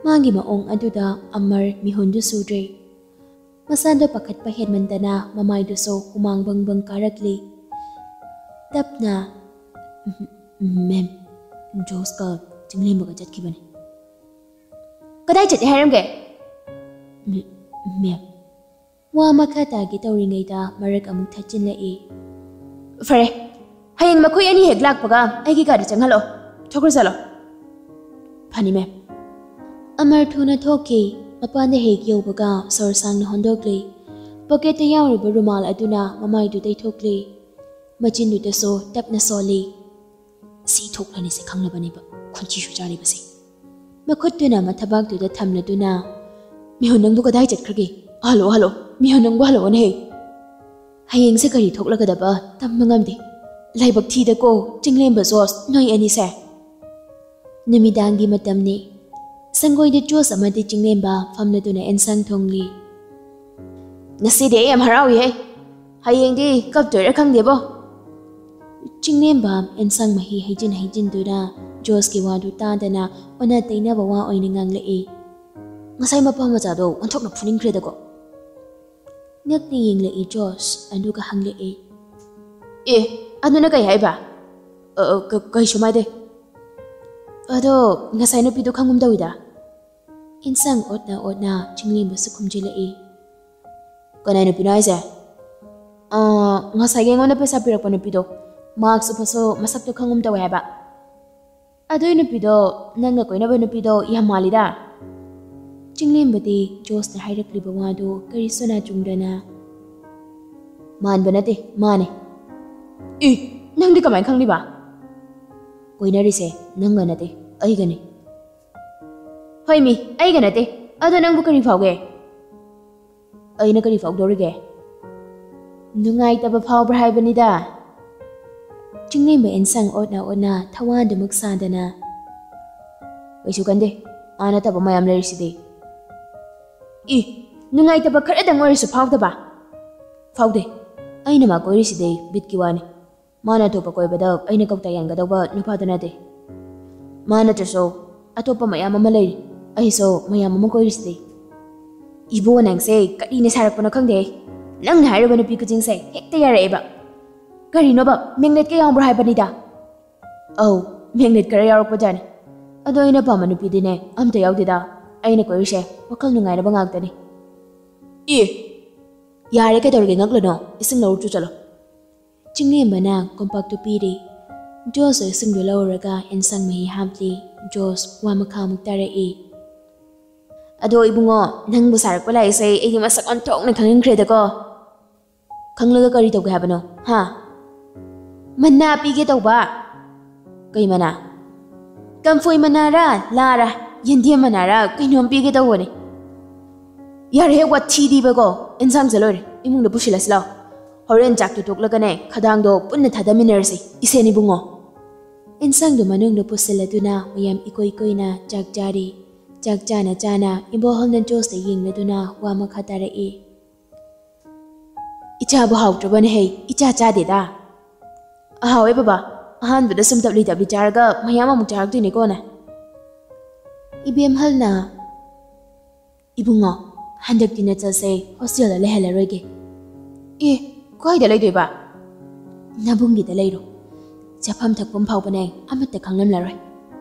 ꯃꯥꯒꯤ ꯃꯑꯣꯡ ꯑꯗꯨꯗ ꯑꯃꯔ ꯃꯤꯍꯨꯟꯗꯨ ꯁꯨꯗ꯭ꯔꯦ꯫ ꯃꯁꯥꯗꯣ ꯄꯥꯈꯠꯄ ꯍꯦꯟꯃꯟꯗꯅ ꯃꯃꯥꯏꯗꯨꯁꯨ ꯍꯨꯃꯥꯡ ꯕꯪ ꯕꯪ ꯀꯥꯔꯛꯂꯤ꯫ ꯇꯞꯅ, "ꯃꯦꯝ, ꯖꯣꯁꯀ ꯆꯤꯡꯂꯦꯝꯕꯒ ꯆꯠꯈꯤꯕꯅꯤ꯫" "ꯀꯗꯥꯏ ꯆꯠꯂꯦ ꯍꯥꯏꯔꯝꯒꯦ?" "ꯃꯦꯝ꯫" ꯋꯥ ꯃꯈꯥ ꯇꯥꯒꯦ ꯇꯧꯔꯤꯉꯩꯗ ꯃꯔꯛ ꯑꯃꯨꯛ ꯊꯠꯆꯤꯜꯂꯛꯏ꯫ "ꯐꯔꯦ, ꯍꯌꯦꯡ ꯃꯈꯣꯏ ꯑꯅꯤ ꯍꯦꯛ ꯂꯥꯛꯄꯒ ꯑꯩꯒꯤ ꯀꯥꯗ ꯆꯪꯍꯜꯂꯛꯑꯣ꯫ ꯊꯣꯛꯈ꯭ꯔꯣ ꯆꯠꯂꯣ꯫" "ꯐꯅꯤ, ꯃꯦꯝ꯫" ꯑꯃꯔ ꯊꯨꯅ ꯊꯣꯛꯈꯤ꯫ ꯃꯄꯥꯟꯗ ꯍꯦꯛ ꯌꯧꯕꯒ ꯁꯣꯔ ꯁꯥꯡꯅ ꯍꯣꯟꯗꯣꯛꯂꯤ꯫ ꯄꯣꯀꯦꯠꯇ ꯌꯥꯎꯔꯤꯕ ꯔꯨꯃꯥꯜ ꯑꯗꯨꯅ ꯃꯃꯥꯏꯗꯨ ꯇꯩꯊꯣꯛꯂꯤ꯫ ꯃꯆꯤꯟꯗꯨꯗꯁꯨ ꯇꯞꯅ ꯁꯣꯜꯂꯤ꯫ "ꯁꯤ ꯊꯣꯛꯂꯅꯤꯁꯦ ꯈꯪꯂꯕꯅꯦꯕ, ꯈꯣꯟꯊꯤꯁꯨ ꯆꯥꯔꯤꯕꯁꯦ꯫" ꯃꯈꯨꯠꯇꯨꯅ ꯃꯊꯕꯥꯛꯇꯨꯗ ꯊꯝꯂꯗꯨꯅ, "ꯃꯤꯍꯨꯟ ꯅꯪꯕꯨ ꯀꯗꯥꯏ ꯆꯠꯈ꯭ꯔꯒꯦ? ꯍꯜꯂꯣ, ꯍꯜꯂꯣ, ꯃꯤꯍꯨꯟ ꯅꯪꯕꯨ ꯍꯜꯂꯣꯅꯦꯍꯦ꯫ ꯍꯌꯦꯡꯁꯦ ꯀꯔꯤ ꯊꯣꯛꯂꯒꯗꯕ ꯇꯝꯕ ꯉꯝꯗꯦ꯫ ꯂꯥꯏꯕꯛ ꯊꯤꯗꯀꯣ, ꯆꯤꯡꯂꯦꯝꯕ ꯖꯣꯁ, ꯅꯣꯏ ꯑꯅꯤꯁꯦ꯫" ꯅꯨꯃꯤꯗꯥꯡꯒꯤ ꯃꯇꯝꯅꯤ꯫ ꯁꯪꯒꯣꯏꯗ ꯖꯣꯁ ꯑꯃꯗꯤ ꯆꯤꯡꯂꯦꯝꯕ ꯐꯝꯂꯗꯨꯅ ꯑꯦꯟꯁꯥꯡ ꯊꯣꯡꯂꯤ꯫ "ꯉꯁꯤꯗꯤ ꯑꯩ ꯌꯥꯝ ꯍꯔꯥꯎꯏꯍꯦ꯫ ꯍꯌꯦꯡꯗꯤ ꯀꯞꯇꯣꯏꯔꯥ ꯈꯪꯗꯦꯕꯣ꯫" ꯆꯤꯡꯂꯦꯝꯕ ꯑꯦꯟꯁꯥꯡ ꯃꯍꯤ ꯍꯩꯖꯤꯟ ꯍꯩꯖꯤꯟꯗꯨꯅ ꯖꯣꯁꯀꯤ ꯋꯥꯗꯨ ꯇꯥꯗꯅ ꯑꯣꯟꯅ ꯇꯩꯅꯕ ꯋꯥ ꯑꯣꯏꯅ ꯉꯥꯡꯂꯛꯏ꯫ "ꯉꯁꯥꯏ ꯃꯄꯥ ꯃꯆꯥꯗꯣ ꯑꯣꯟꯊꯣꯛꯅ ꯐꯨꯅꯤꯡꯈ꯭ꯔꯦꯗꯀꯣ꯫" ꯉꯛꯅ ꯌꯦꯡꯂꯛꯏ ꯖꯣꯁ, ꯑꯗꯨꯒ ꯍꯪꯂꯛꯏ, "ꯑꯦ, ꯑꯗꯨꯅ ꯀꯩ ꯍꯥꯏꯕ?" ꯑ, ꯑ, ꯀ-, ꯀꯩꯁꯨ ꯃꯥꯏꯗꯦ꯫ ꯑꯗꯣ ꯉꯁꯥꯏ ꯅꯨꯄꯤꯗꯣ ꯈꯪꯒꯨꯝ ꯇꯧꯋꯤꯗ꯫ ꯏꯟꯁꯥꯡ ꯑꯣꯠꯅ ꯑꯣꯠꯅ ꯆꯤꯡꯂꯦꯝꯕꯁꯨ ꯈꯨꯝꯖꯤꯜꯂꯛꯏ꯫ ꯀꯅꯥꯏ ꯅꯨꯄꯤꯅꯣ ꯍꯥꯏꯁꯦ? ꯑ, ꯉꯁꯥꯏꯒꯤ ꯑꯩꯉꯣꯟꯗ ꯄꯩꯁꯥ ꯄꯤꯔꯛꯄ ꯅꯨꯄꯤꯗꯣ꯫ ꯃꯥꯛꯁ ꯎꯞꯄꯁꯨ ꯃꯁꯛꯇꯣ ꯈꯪꯒꯨꯝ ꯇꯧꯋꯦ ꯍꯥꯏꯕ꯫ ꯑꯗꯨꯏ ꯅꯨꯄꯤꯗꯣ ꯅꯪꯒ ꯀꯣꯏꯅꯕ ꯅꯨꯄꯤꯗꯣ ꯌꯥꯝ ꯃꯥꯜꯂꯤꯗ꯫ ꯆꯤꯡꯂꯦꯝꯕꯗꯤ ꯖꯣꯁꯅ ꯍꯥꯏꯔꯛꯂꯤꯕ ꯋꯥꯗꯨ ꯀꯔꯤꯁꯨ ꯅꯥꯆꯨꯡꯗꯅ, "ꯃꯥꯟꯕ ꯅꯠꯇꯦ, ꯃꯥꯅꯦ꯫" "ꯏ, ꯅꯪꯗꯤ ꯀꯃꯥꯏꯅ ꯈꯪꯂꯤꯕ?" "ꯀꯣꯏꯅꯔꯤꯁꯦ ꯅꯪꯒ ꯅꯠꯇꯦ, ꯑꯩꯒꯅꯦ꯫" "ꯍꯣꯏ ꯃꯤ, ꯑꯩꯒ ꯅꯠꯇꯦ꯫ ꯑꯗꯣ ꯅꯪꯕꯨ ꯀꯔꯤ ꯐꯥꯎꯒꯦ?" "ꯑꯩꯅ ꯀꯔꯤ ꯐꯥꯎꯗꯧꯔꯤꯒꯦ?" "ꯅꯨꯡꯉꯥꯏꯇꯕ ꯐꯥꯎꯕ꯭ꯔꯥ ꯍꯥꯏꯕꯅꯤꯗ꯫" ꯆꯤꯡꯂꯦꯝꯕ ꯏꯟꯁꯥꯡ ꯑꯣꯠꯅ ꯑꯣꯠꯅ ꯊꯋꯥꯗꯨꯃꯛ ꯁꯥꯗꯅ, "ꯀꯩꯁꯨ ꯈꯟꯗꯦ, ꯃꯥ ꯅꯠꯇꯕ ꯃꯌꯥꯝ ꯂꯩꯔꯤꯁꯤꯗꯤ꯫" "ꯏ, ꯅꯨꯡꯉꯥꯏꯇꯕ ꯈꯔꯗꯪ ꯑꯣꯏꯔꯁꯨ ꯐꯥꯎꯗꯕ?" "ꯐꯥꯎꯗꯦ, ꯑꯩꯅ ꯃꯥ ꯀꯣꯏꯔꯤꯁꯤꯗꯤ ꯕꯤꯠꯀꯤ ꯋꯥꯅꯤ꯫ ꯃꯥꯅ ꯑꯇꯣꯞꯄ ꯀꯣꯏꯕꯗ ꯑꯩꯅ ꯀꯧꯇ ꯌꯥꯟꯒꯗꯧꯕ ꯅꯨꯄꯥꯗꯨ ꯅꯠꯇꯦ꯫ ꯃꯥ ꯅꯠꯇ꯭ꯔꯁꯨ ꯑꯇꯣꯞꯄ ꯃꯌꯥꯝ ꯑꯃ ꯂꯩꯔꯤ, ꯑꯩꯁꯨ ꯃꯌꯥꯝ ꯑꯃ ꯀꯣꯏꯔꯤꯁꯤꯗꯤ꯫" "ꯏꯕꯣ, ꯅꯪꯁꯦ ꯀꯔꯤꯅ ꯁꯥꯔꯛꯄꯅꯣ ꯈꯪꯗꯦ꯫ ꯅꯪꯅ ꯍꯥꯏꯔꯤꯕ ꯅꯨꯄꯤ ꯈꯨꯗꯤꯡꯁꯦ ꯍꯦꯛꯇ ꯌꯥꯔꯛꯑꯦꯕ꯫ ꯀꯔꯤꯅꯣꯕ, ꯃꯦꯒꯅꯦꯠꯀ ꯌꯥꯎꯕ꯭ꯔꯥ ꯍꯥꯏꯕꯅꯤꯗ?" "ꯑꯧ, ꯃꯦꯒꯅꯦꯠ ꯈꯔ ꯌꯥꯎꯔꯛꯄꯖꯥꯠꯅꯤ꯫ ꯑꯗꯣ ꯑꯩꯅ ꯄꯥꯝꯕ ꯅꯨꯄꯤꯗꯤꯅꯦ ꯑꯝꯇ ꯌꯥꯎꯗꯦꯗ꯫ ꯑꯩꯅ ꯀꯣꯏꯔꯤꯁꯦ ꯋꯥꯈꯜ ꯅꯨꯡꯉꯥꯏꯅꯕ ꯉꯥꯛꯇꯅꯤ꯫" "ꯑꯦ, ꯌꯥꯔꯦ, ꯀꯩꯗꯧꯔꯒꯦ ꯉꯛꯂꯤꯅꯣ? ꯏꯁꯤꯡ ꯂꯧꯔꯨꯆꯣ ꯆꯠꯂꯣ꯫" ꯆꯤꯡꯂꯦꯝꯕꯅ ꯀꯣꯝꯄꯥꯛꯇꯨ ꯄꯤꯔꯦ꯫ ꯖꯣꯁꯁꯨ ꯏꯁꯤꯡꯗꯨ ꯂꯧꯔꯒ ꯑꯦꯟꯁꯥꯡ ꯃꯍꯤ ꯍꯥꯞꯂꯦ꯫ ꯖꯣꯁ ꯋꯥ ꯃꯈꯥ ꯑꯃꯨꯛ ꯇꯥꯔꯛꯏ꯫ "ꯑꯗꯣ ꯏꯕꯨꯡꯉꯣ, ꯅꯪꯕꯨ ꯁꯥꯔꯛꯄ ꯂꯥꯛꯏꯁꯦ ꯑꯩꯗꯤ ꯃꯁꯛ ꯑꯣꯟꯊꯣꯛꯅ ꯈꯪꯍꯟꯈ꯭ꯔꯦꯗꯀꯣ꯫ ꯈꯪꯂꯒ ꯀꯔꯤ ꯇꯧꯒꯦ ꯍꯥꯏꯕꯅꯣ, ꯍꯥ?" "ꯃꯅꯥ ꯄꯤꯒꯦ ꯇꯧꯕ꯫" "ꯀꯩ ꯃꯅꯥ?" "ꯀꯝꯐꯣꯏ ꯃꯅꯥꯔ, ꯂꯥꯔ, ꯌꯦꯟꯗꯦꯝ ꯃꯅꯥꯔ ꯀꯩꯅꯣꯝ ꯄꯤꯒꯦ ꯇꯧꯕꯅꯦ꯫" "ꯌꯥꯔꯦꯍꯦ, ꯋꯥꯊꯤꯗꯤꯕꯀꯣ꯫ ꯏꯟꯁꯥꯡꯁꯦ ꯂꯣꯏꯔꯦ, ꯏꯃꯨꯡꯗ ꯄꯨꯁꯤꯜꯂꯁꯤ ꯂꯥꯎ꯫ ꯍꯣꯔꯦꯟ ꯆꯥꯛꯇꯣ ꯇꯣꯛꯂꯒꯅꯦ, ꯈꯗꯥꯡꯗꯣ ꯄꯨꯟꯅ ꯊꯥꯗꯃꯤꯟꯅꯔꯁꯤ, ꯏꯁꯦꯟ ꯏꯕꯨꯡꯉꯣ꯫" ꯏꯟꯁꯥꯡꯗꯨ ꯃꯅꯨꯡꯗ ꯄꯨꯁꯤꯜꯂꯗꯨꯅ ꯃꯌꯥꯝ ꯏꯀꯣꯏ ꯀꯣꯏꯅ ꯆꯥꯛ ꯆꯥꯔꯤ꯫ ꯆꯥꯛ ꯆꯥꯅ ꯆꯥꯅ ꯏꯕꯣꯍꯜꯅ ꯖꯣꯁꯇ ꯌꯦꯡꯂꯗꯨꯅ ꯋꯥ ꯃꯈꯥ ꯇꯥꯔꯛꯏ꯫ "ꯏꯆꯥꯕꯨ ꯍꯥꯎꯇ꯭ꯔꯕꯅꯦ ꯍꯩ, ꯏꯆꯥ ꯆꯥꯗꯦꯗ꯫" "ꯑꯍꯥꯎꯋꯦ ꯕꯕꯥ, ꯑꯍꯥꯟꯕꯗ ꯁꯨꯝ ꯇꯞꯂꯤ ꯇꯞꯂꯤ ꯆꯥꯔꯒ ꯃꯌꯥꯝ ꯑꯃꯨꯛ ꯆꯥꯔꯛꯇꯣꯏꯅꯦ ꯀꯣꯟꯅ꯫" ꯏꯕꯦꯝꯍꯜꯅ, "ꯏꯕꯨꯡꯉꯣ, ꯍꯟꯗꯛꯇꯤ ꯅꯆꯜꯁꯦ ꯍꯣꯁꯇꯦꯜꯗ ꯂꯩꯍꯜꯂꯔꯣꯏꯒꯦ꯫" "ꯑꯦ, ꯀꯥꯏꯗ ꯂꯩꯗꯣꯏꯕ?" "ꯅꯕꯨꯡꯒꯤꯗ ꯂꯩꯔꯣ꯫ ꯆꯥꯐꯝ ꯊꯛꯐꯝ ꯐꯥꯎꯕꯅꯦ ꯑꯃꯠꯇ ꯈꯪꯂꯝꯂꯔꯣꯏ꯫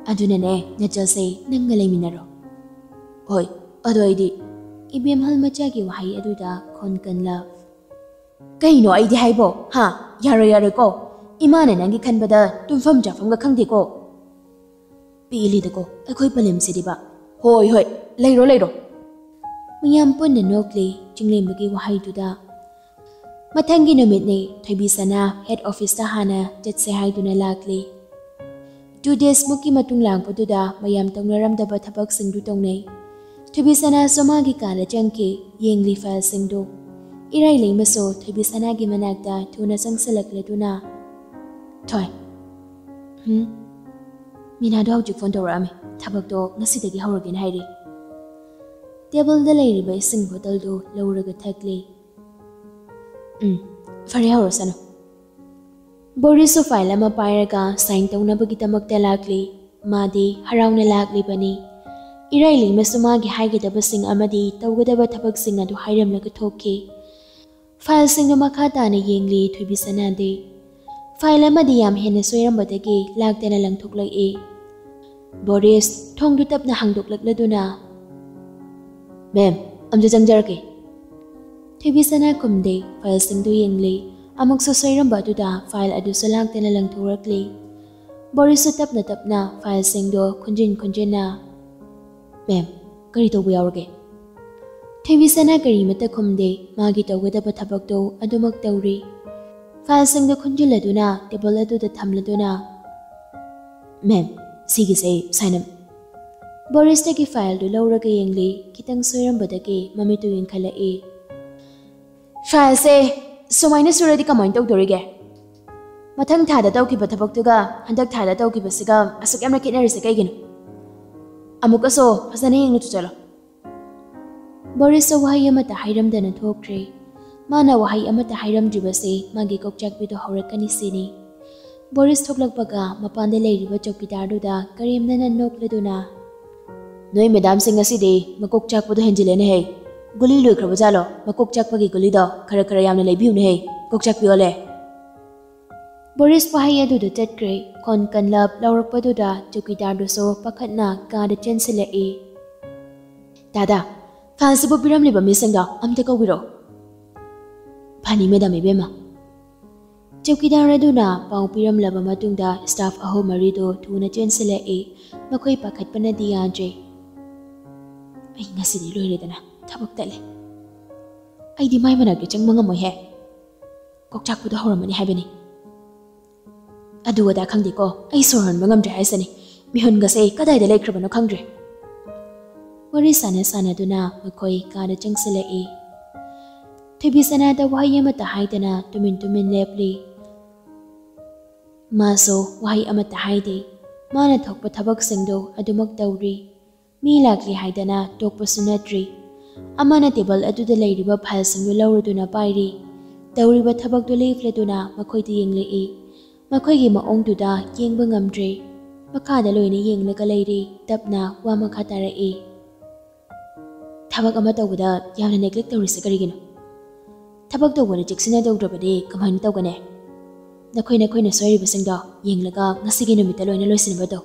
ꯑꯗꯨꯅꯅꯦ, ꯅꯆꯜꯁꯦ ꯅꯪꯒ ꯂꯩꯃꯤꯟꯅꯔꯣ꯫ ꯍꯣꯏ, ꯑꯗꯣ ꯑꯩꯗꯤ꯫ ꯏꯕꯦꯝꯍꯜ ꯃꯆꯥꯒꯤ ꯋꯥꯍꯩ ꯑꯗꯨꯗ ꯈꯣꯟ ꯀꯟꯂꯕ꯫ ꯀꯩꯅꯣ ꯑꯩꯗꯤ ꯍꯥꯏꯕꯣ? ꯍꯥ? ꯌꯥꯔꯣꯏ, ꯌꯥꯔꯣꯏꯀꯣ꯫ ꯏꯃꯥꯅ ꯅꯪꯒꯤ ꯈꯟꯕꯗ ꯇꯨꯝꯐꯝ ꯆꯥꯐꯝꯒ ꯈꯪꯗꯦꯀꯣ꯫ ꯄꯦꯜꯂꯤꯗꯀꯣ ꯑꯩꯈꯣꯏ ꯄꯂꯦꯝꯁꯤꯗꯤꯕ꯫ ꯍꯣꯏ, ꯍꯣꯏ, ꯂꯩꯔꯣ, ꯂꯩꯔꯣ꯫ ꯃꯌꯥꯝ ꯄꯨꯟꯅ ꯅꯣꯛꯂꯤ ꯆꯤꯡꯂꯦꯝꯕꯒꯤ ꯋꯥꯍꯩꯗꯨꯗ꯫ ꯃꯊꯪꯒꯤ ꯅꯨꯃꯤꯠꯅꯤ, ꯊꯣꯏꯕꯤꯁꯅꯥ head officeꯇ ꯍꯥꯟꯅ ꯆꯠꯁꯦ ꯍꯥꯏꯗꯨꯅ ꯂꯥꯛꯂꯤ꯫ Two days ꯃꯨꯛꯀꯤ ꯃꯇꯨꯡ ꯂꯥꯛꯄꯗꯨꯗ ꯃꯌꯥꯝ ꯇꯧꯅꯔꯝꯗꯕ ꯊꯕꯛꯁꯤꯡꯗꯨ ꯇꯧꯅꯩ꯫ ꯊꯣꯏꯕꯤꯁꯅꯥꯁꯨ ꯃꯥꯒꯤ ꯀꯥꯗ ꯆꯪꯈꯤ, ꯌꯦꯡꯂꯤ fileꯁꯤꯡꯗꯨ꯫ ꯏꯔꯥꯏ ꯂꯩꯃꯁꯨ ꯊꯣꯏꯕꯤꯁꯅꯥꯒꯤ ꯃꯅꯥꯛꯇ ꯊꯨꯅ ꯆꯪꯁꯤꯜꯂꯛꯂꯗꯨꯅ, "ꯊꯣꯏ꯫ ꯍꯨꯝ? ꯃꯤꯅꯥꯗꯣ ꯍꯧꯖꯤꯛ phone ꯇꯧꯔꯛꯑꯝꯃꯤ꯫ ꯊꯕꯛꯇꯣ ꯉꯁꯤꯗꯒꯤ ꯍꯧꯔꯒꯦꯅ ꯍꯥꯏꯔꯤ꯫" tableꯗ ꯂꯩꯔꯤꯕ ꯏꯁꯤꯡ bottleꯗꯨ ꯂꯧꯔꯒ ꯊꯛꯂꯤ꯫ "ꯎꯝ, ꯐꯔꯦ, ꯍꯧꯔꯁꯅꯨ꯫" ꯕꯣꯔꯤꯁꯁꯨ file ꯑꯃ ꯄꯥꯏꯔꯒ sign ꯇꯧꯅꯕꯒꯤꯗꯃꯛꯇ ꯂꯥꯛꯂꯤ꯫ ꯃꯥꯗꯤ ꯍꯔꯥꯎꯅ ꯂꯥꯛꯂꯤꯕꯅꯤ꯫ ꯏꯔꯥꯏ ꯂꯩꯃꯁꯨ ꯃꯥꯒꯤ ꯍꯥꯏꯒꯗꯕꯁꯤꯡ ꯑꯃꯗꯤ ꯇꯧꯒꯗꯕ ꯊꯕꯛꯁꯤꯡ ꯑꯗꯨ ꯍꯥꯏꯔꯝꯂꯒ ꯊꯣꯛꯈꯤ꯫ Fileꯁꯤꯡꯗꯨ ꯃꯈꯥ ꯇꯥꯅ ꯌꯦꯡꯂꯤ ꯊꯣꯏꯕꯤꯁꯅꯥꯗꯤ꯫ File ꯑꯃꯗꯤ ꯌꯥꯝ ꯍꯦꯟꯅ ꯁꯣꯏꯔꯝꯕꯗꯒꯤ ꯂꯥꯛꯇꯅ ꯂꯪꯊꯣꯛꯂꯛꯏ꯫ ꯕꯣꯔꯤꯁ ꯊꯣꯡꯗꯨ ꯇꯞꯅ ꯍꯥꯡꯗꯣꯛꯂꯛꯂꯗꯨꯅ, "Ma'am, ꯑꯝꯇ ꯆꯪꯖꯔꯛꯀꯦ꯫" ꯊꯣꯏꯕꯤꯁꯅꯥ ꯈꯨꯝꯗꯦ, fileꯁꯤꯡꯗꯨ ꯌꯦꯡꯂꯤ꯫ ꯑꯃꯨꯛꯁꯨ ꯁꯣꯏꯔꯝꯕ ꯑꯗꯨꯗ file ꯑꯗꯨꯁꯨ ꯂꯥꯛꯇꯅ ꯂꯪꯊꯣꯔꯛꯂꯤ꯫ ꯕꯣꯔꯤꯁꯁꯨ ꯇꯞꯅ ꯇꯞꯅ fileꯁꯤꯡꯗꯨ ꯈꯨꯟꯖꯤꯟ ꯈꯨꯟꯖꯤꯟꯅ, "Ma'am, ꯀꯔꯤ ꯇꯧꯕ ꯌꯥꯎꯔꯒꯦ?" ꯊꯣꯏꯕꯤꯁꯅꯥ ꯀꯔꯤꯃꯠꯇ ꯈꯨꯝꯗꯦ꯫ ꯃꯥꯒꯤ ꯇꯧꯒꯗꯕ ꯊꯕꯛꯇꯨ ꯑꯗꯨꯃꯛ ꯇꯧꯔꯤ꯫ Fileꯁꯤꯡꯗꯨ ꯈꯨꯟꯖꯤꯜꯂꯗꯨꯅ table ꯑꯗꯨꯗ ꯊꯝꯂꯗꯨꯅ, "Ma'am, ꯁꯤꯒꯤꯁꯦ sign ꯑꯃ꯫" ꯕꯣꯔꯤꯁꯇꯒꯤ fileꯗꯨ ꯂꯧꯔꯒ ꯌꯦꯡꯂꯤ꯫ ꯈꯤꯇꯪ ꯁꯣꯏꯔꯝꯕꯗꯒꯤ ꯃꯃꯤꯠꯇꯨ ꯌꯦꯡꯈꯠꯂꯛꯏ꯫ "Fileꯁꯦ ꯁꯨꯃꯥꯏꯅ ꯁꯣꯏꯔꯗꯤ ꯀꯃꯥꯏꯅ ꯇꯧꯗꯣꯔꯤꯒꯦ? ꯃꯊꯪ ꯊꯥꯗ ꯇꯧꯈꯤꯕ ꯊꯕꯛꯇꯨꯒ ꯍꯟꯗꯛ ꯊꯥꯗ ꯇꯧꯈꯤꯕꯁꯤꯒ ꯑꯁꯨꯛ ꯌꯥꯝꯅ ꯈꯦꯠꯅꯔꯤꯁꯦ ꯀꯩꯒꯤꯅꯣ? ꯑꯃꯨꯛꯀꯁꯨ ꯐꯖꯅ ꯌꯦꯡꯅ ꯆꯠꯂꯣ꯫" ꯕꯣꯔꯤꯁꯁꯨ ꯋꯥꯍꯩ ꯑꯃꯠꯇ ꯍꯥꯏꯔꯝꯗꯅ ꯊꯣꯛꯈ꯭ꯔꯦ꯫ ꯃꯥꯅ ꯋꯥꯍꯩ ꯑꯃꯠꯇ ꯍꯥꯏꯔꯝꯗ꯭ꯔꯤꯕꯁꯦ ꯃꯥꯒꯤ ꯀꯣꯛꯆꯥꯛꯄꯤꯗꯨ ꯍꯧꯔꯛꯀꯅꯤ ꯁꯤꯅꯤ꯫ ꯕꯣꯔꯤꯁ ꯊꯣꯛꯂꯛꯄꯒ ꯃꯄꯥꯟꯗ ꯂꯩꯔꯤꯕ ꯆꯧꯀꯤꯗꯥꯔꯗꯨꯗ ꯀꯔꯦꯝꯅꯅ ꯅꯣꯛꯂꯗꯨꯅ, "ꯅꯣꯏ ꯃꯦꯗꯥꯝꯁꯦ ꯉꯁꯤꯗꯤ ꯃꯀꯣꯛ ꯆꯥꯛꯄꯗꯣ ꯍꯦꯟꯖꯤꯜꯂꯦꯅꯦꯍꯦ꯫ ꯒꯨꯂꯤ ꯂꯣꯏꯈ꯭ꯔꯕ ꯖꯥꯠꯂꯣ? ꯃꯀꯣꯛ ꯆꯥꯛꯄꯒꯤ ꯒꯨꯂꯤꯗꯣ ꯈꯔ ꯈꯔ ꯌꯥꯝꯅ ꯂꯩꯕꯤꯌꯨꯅꯦꯍꯦ꯫ ꯀꯣꯛ ꯆꯥꯛꯄꯤ ꯑꯣꯜꯂꯦ꯫" ꯕꯣꯔꯤꯁ ꯋꯥꯍꯩ ꯑꯗꯨꯗ ꯆꯠꯈ꯭ꯔꯦ꯫ ꯈꯣꯟ ꯀꯟꯂꯞ ꯂꯥꯎꯔꯛꯄꯗꯨꯗ ꯆꯧꯀꯤꯗꯥꯔꯗꯨꯁꯨ ꯄꯥꯈꯠꯅ ꯀꯥꯗ ꯆꯦꯟꯁꯤꯜꯂꯛꯏ꯫ "ꯗꯥꯗꯥ, ꯐꯥꯏꯜꯁꯤꯕꯨ ꯄꯤꯔꯝꯂꯤꯕ ꯃꯤꯁꯤꯡꯗꯣ ꯑꯝꯇ ꯀꯧꯕꯤꯔꯛꯑꯣ꯫" "ꯐꯅꯤ ꯃꯦꯗꯥꯝ ꯏꯕꯦꯝꯃ꯫" ꯆꯧꯀꯤꯗꯥꯔ ꯑꯗꯨꯅ ꯄꯥꯎ ꯄꯤꯔꯝꯂꯕ ꯃꯇꯨꯡꯗ ꯁ꯭ꯇꯥꯐ ꯑꯍꯨꯝ ꯃꯔꯤꯗꯨ ꯊꯨꯅ ꯆꯦꯟꯁꯤꯜꯂꯛꯏ꯫ ꯃꯈꯣꯏ ꯄꯥꯈꯠꯄꯅꯗꯤ ꯌꯥꯗ꯭ꯔꯦ꯫ "ꯑꯩ ꯉꯁꯤꯗꯤ ꯂꯣꯏꯔꯦꯗꯅ, ꯊꯕꯛ ꯇꯠꯂꯦ꯫ ꯑꯩꯗꯤ ꯃꯥꯏ ꯃꯅꯥꯛꯇ ꯆꯪꯕ ꯉꯝꯃꯣꯏꯍꯦ꯫ ꯀꯣꯛꯆꯥꯛꯄꯗꯣ ꯍꯧꯔꯝꯃꯅꯤ ꯍꯥꯏꯕꯅꯤ꯫ ꯑꯗꯨ ꯑꯗꯥ ꯈꯪꯗꯦꯀꯣ, ꯑꯩ ꯁꯣꯔ ꯍꯣꯟꯕ ꯉꯝꯗ꯭ꯔꯦ ꯍꯥꯏꯁꯤꯅꯤ꯫ ꯃꯤꯍꯨꯟꯒꯁꯦ ꯀꯗꯥꯏꯗ ꯂꯩꯈ꯭ꯔꯕꯅꯣ ꯈꯪꯗ꯭ꯔꯦ꯫" ꯋꯥꯔꯤ ꯁꯥꯟꯅ ꯁꯥꯟꯅꯗꯨꯅ ꯃꯈꯣꯏ ꯀꯥꯗ ꯆꯪꯁꯤꯜꯂꯛꯏ꯫ ꯊꯣꯏꯕꯤꯁꯅꯥꯗ ꯋꯥꯍꯩ ꯑꯃꯠꯇ ꯍꯥꯏꯗꯅ ꯇꯨꯃꯤꯟ ꯇꯨꯃꯤꯟ ꯂꯦꯞꯂꯤ꯫ ꯃꯥꯁꯨ ꯋꯥꯍꯩ ꯑꯃꯠꯇ ꯍꯥꯏꯗꯦ꯫ ꯃꯥꯅ ꯊꯣꯛꯄ ꯊꯕꯛꯁꯤꯡꯗꯨ ꯑꯗꯨꯃꯛ ꯇꯧꯔꯤ꯫ ꯃꯤ ꯂꯥꯛꯂꯤ ꯍꯥꯏꯗꯅ ꯇꯣꯛꯄꯁꯨ ꯅꯠꯇ꯭ꯔꯤ꯫ ꯑꯃꯅ ꯇꯦꯕꯜ ꯑꯗꯨꯗ ꯂꯩꯔꯤꯕ ꯐꯥꯏꯜꯁꯤꯡꯗꯨ ꯂꯧꯔꯗꯨꯅ ꯄꯥꯏꯔꯤ꯫ ꯇꯧꯔꯤꯕ ꯊꯕꯛꯇꯨ ꯂꯦꯞꯂꯗꯨꯅ ꯃꯈꯣꯏꯗ ꯌꯦꯡꯂꯛꯏ꯫ ꯃꯈꯣꯏꯒꯤ ꯃꯑꯣꯡꯗꯨꯗ ꯌꯦꯡꯕ ꯉꯝꯗ꯭ꯔꯦ꯫ ꯃꯈꯥꯗ ꯂꯣꯏꯅ ꯌꯦꯡꯂꯒ ꯂꯩꯔꯤ꯫ ꯇꯞꯅ ꯋꯥ ꯃꯈꯥ ꯇꯥꯔꯛꯏ꯫ "ꯊꯕꯛ ꯑꯃ ꯇꯧꯕꯗ ꯌꯥꯝꯅ ꯅꯦꯒ꯭ꯂꯦꯛ ꯇꯧꯔꯤꯁꯦ ꯀꯔꯤꯒꯤꯅꯣ? ꯊꯕꯛ ꯇꯧꯕꯗ ꯆꯦꯛꯁꯤꯟꯅ ꯇꯧꯗ꯭ꯔꯕꯗꯤ ꯀꯃꯥꯏꯅ ꯇꯧꯒꯅꯤ? ꯅꯈꯣꯏ ꯅꯈꯣꯏꯅ ꯁꯣꯏꯔꯤꯕꯁꯤꯡꯗꯣ ꯌꯦꯡꯂꯒ ꯉꯁꯤꯒꯤ ꯅꯨꯃꯤꯠꯇ ꯂꯣꯏꯅ ꯂꯣꯏꯁꯤꯟꯅꯕ ꯇꯧ꯫"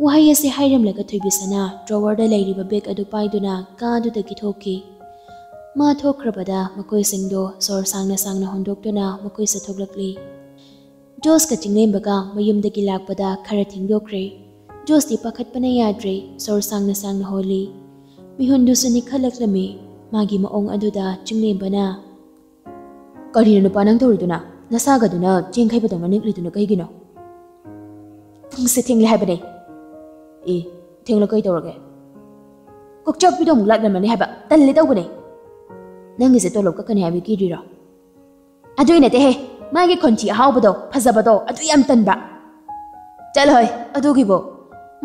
ꯋꯥꯍꯩ ꯑꯁꯤ ꯍꯥꯏꯔꯝꯂꯒ ꯊꯣꯏꯕꯤꯁꯅꯥ ꯗ꯭ꯔꯣꯋꯔꯗ ꯂꯩꯔꯤꯕ ꯕꯦꯒ ꯑꯗꯨ ꯄꯥꯏꯗꯨꯅ ꯀꯥꯗꯨꯗꯒꯤ ꯊꯣꯛꯈꯤ꯫ ꯃꯥ ꯊꯣꯛꯈ꯭ꯔꯕꯗ ꯃꯈꯣꯏꯁꯤꯡꯗꯣ ꯁꯣꯔ ꯁꯥꯡꯅ ꯁꯥꯡꯅ ꯍꯣꯟꯗꯣꯛꯇꯨꯅ ꯃꯈꯣꯏꯁꯨ ꯊꯣꯛꯂꯛꯂꯤ꯫ ꯖꯣꯁꯀ ꯆꯤꯡꯂꯦꯝꯕꯒ ꯃꯌꯨꯝꯗꯒꯤ ꯂꯥꯛꯄꯗ ꯈꯔ ꯊꯦꯡꯗꯣꯛꯈ꯭ꯔꯦ꯫ ꯖꯣꯁꯇꯤ ꯄꯥꯈꯠꯄꯅ ꯌꯥꯗ꯭ꯔꯦ, ꯁꯣꯔ ꯁꯥꯡꯅ ꯁꯥꯡꯅ ꯍꯣꯜꯂꯤ꯫ ꯃꯤꯍꯨꯟꯗꯨꯁꯨ ꯅꯤꯛꯈꯠꯂꯛꯂꯝꯃꯤ꯫ ꯃꯥꯒꯤ ꯃꯑꯣꯡ ꯑꯗꯨꯗ ꯆꯤꯡꯂꯦꯝꯕꯅ, "ꯀꯔꯤꯅꯣ ꯅꯨꯄꯥ ꯅꯪ ꯇꯧꯔꯤꯗꯨꯅ? ꯅꯁꯥꯒꯗꯨꯅ ꯆꯦꯡꯈꯩꯕꯗꯧꯅ ꯅꯤꯛꯂꯤꯗꯨꯅ ꯀꯩꯒꯤꯅꯣ?" "ꯄꯨꯡꯁꯦ ꯊꯦꯡꯂꯦ ꯍꯥꯏꯕꯅꯦ꯫" "ꯑꯦ, ꯊꯦꯡꯂ ꯀꯩ ꯇꯧꯔꯒꯦ? ꯀꯣꯛꯆꯥꯛꯄꯤꯗꯣ ꯑꯃꯨꯛ ꯂꯥꯛꯂꯝꯃꯅꯤ ꯍꯥꯏꯕ, ꯇꯜꯂꯦ ꯇꯧꯕꯅꯦ꯫" "ꯅꯪꯒꯤꯁꯦ ꯇꯣꯂꯣꯞ ꯀꯛꯀꯅꯤ ꯍꯥꯏꯕ ꯀꯤꯔꯤꯔꯣ?" "ꯑꯗꯨꯏ ꯅꯠꯇꯦꯍꯦ, ꯃꯥꯒꯤ ꯈꯣꯟꯊꯤ ꯑꯍꯥꯎꯕꯗꯣ, ꯐꯖꯕꯗꯣ, ꯑꯗꯨ ꯌꯥꯝ ꯇꯟꯕ꯫" "ꯆꯠꯂꯣꯍꯦ, ꯑꯗꯨꯒꯤꯕꯨ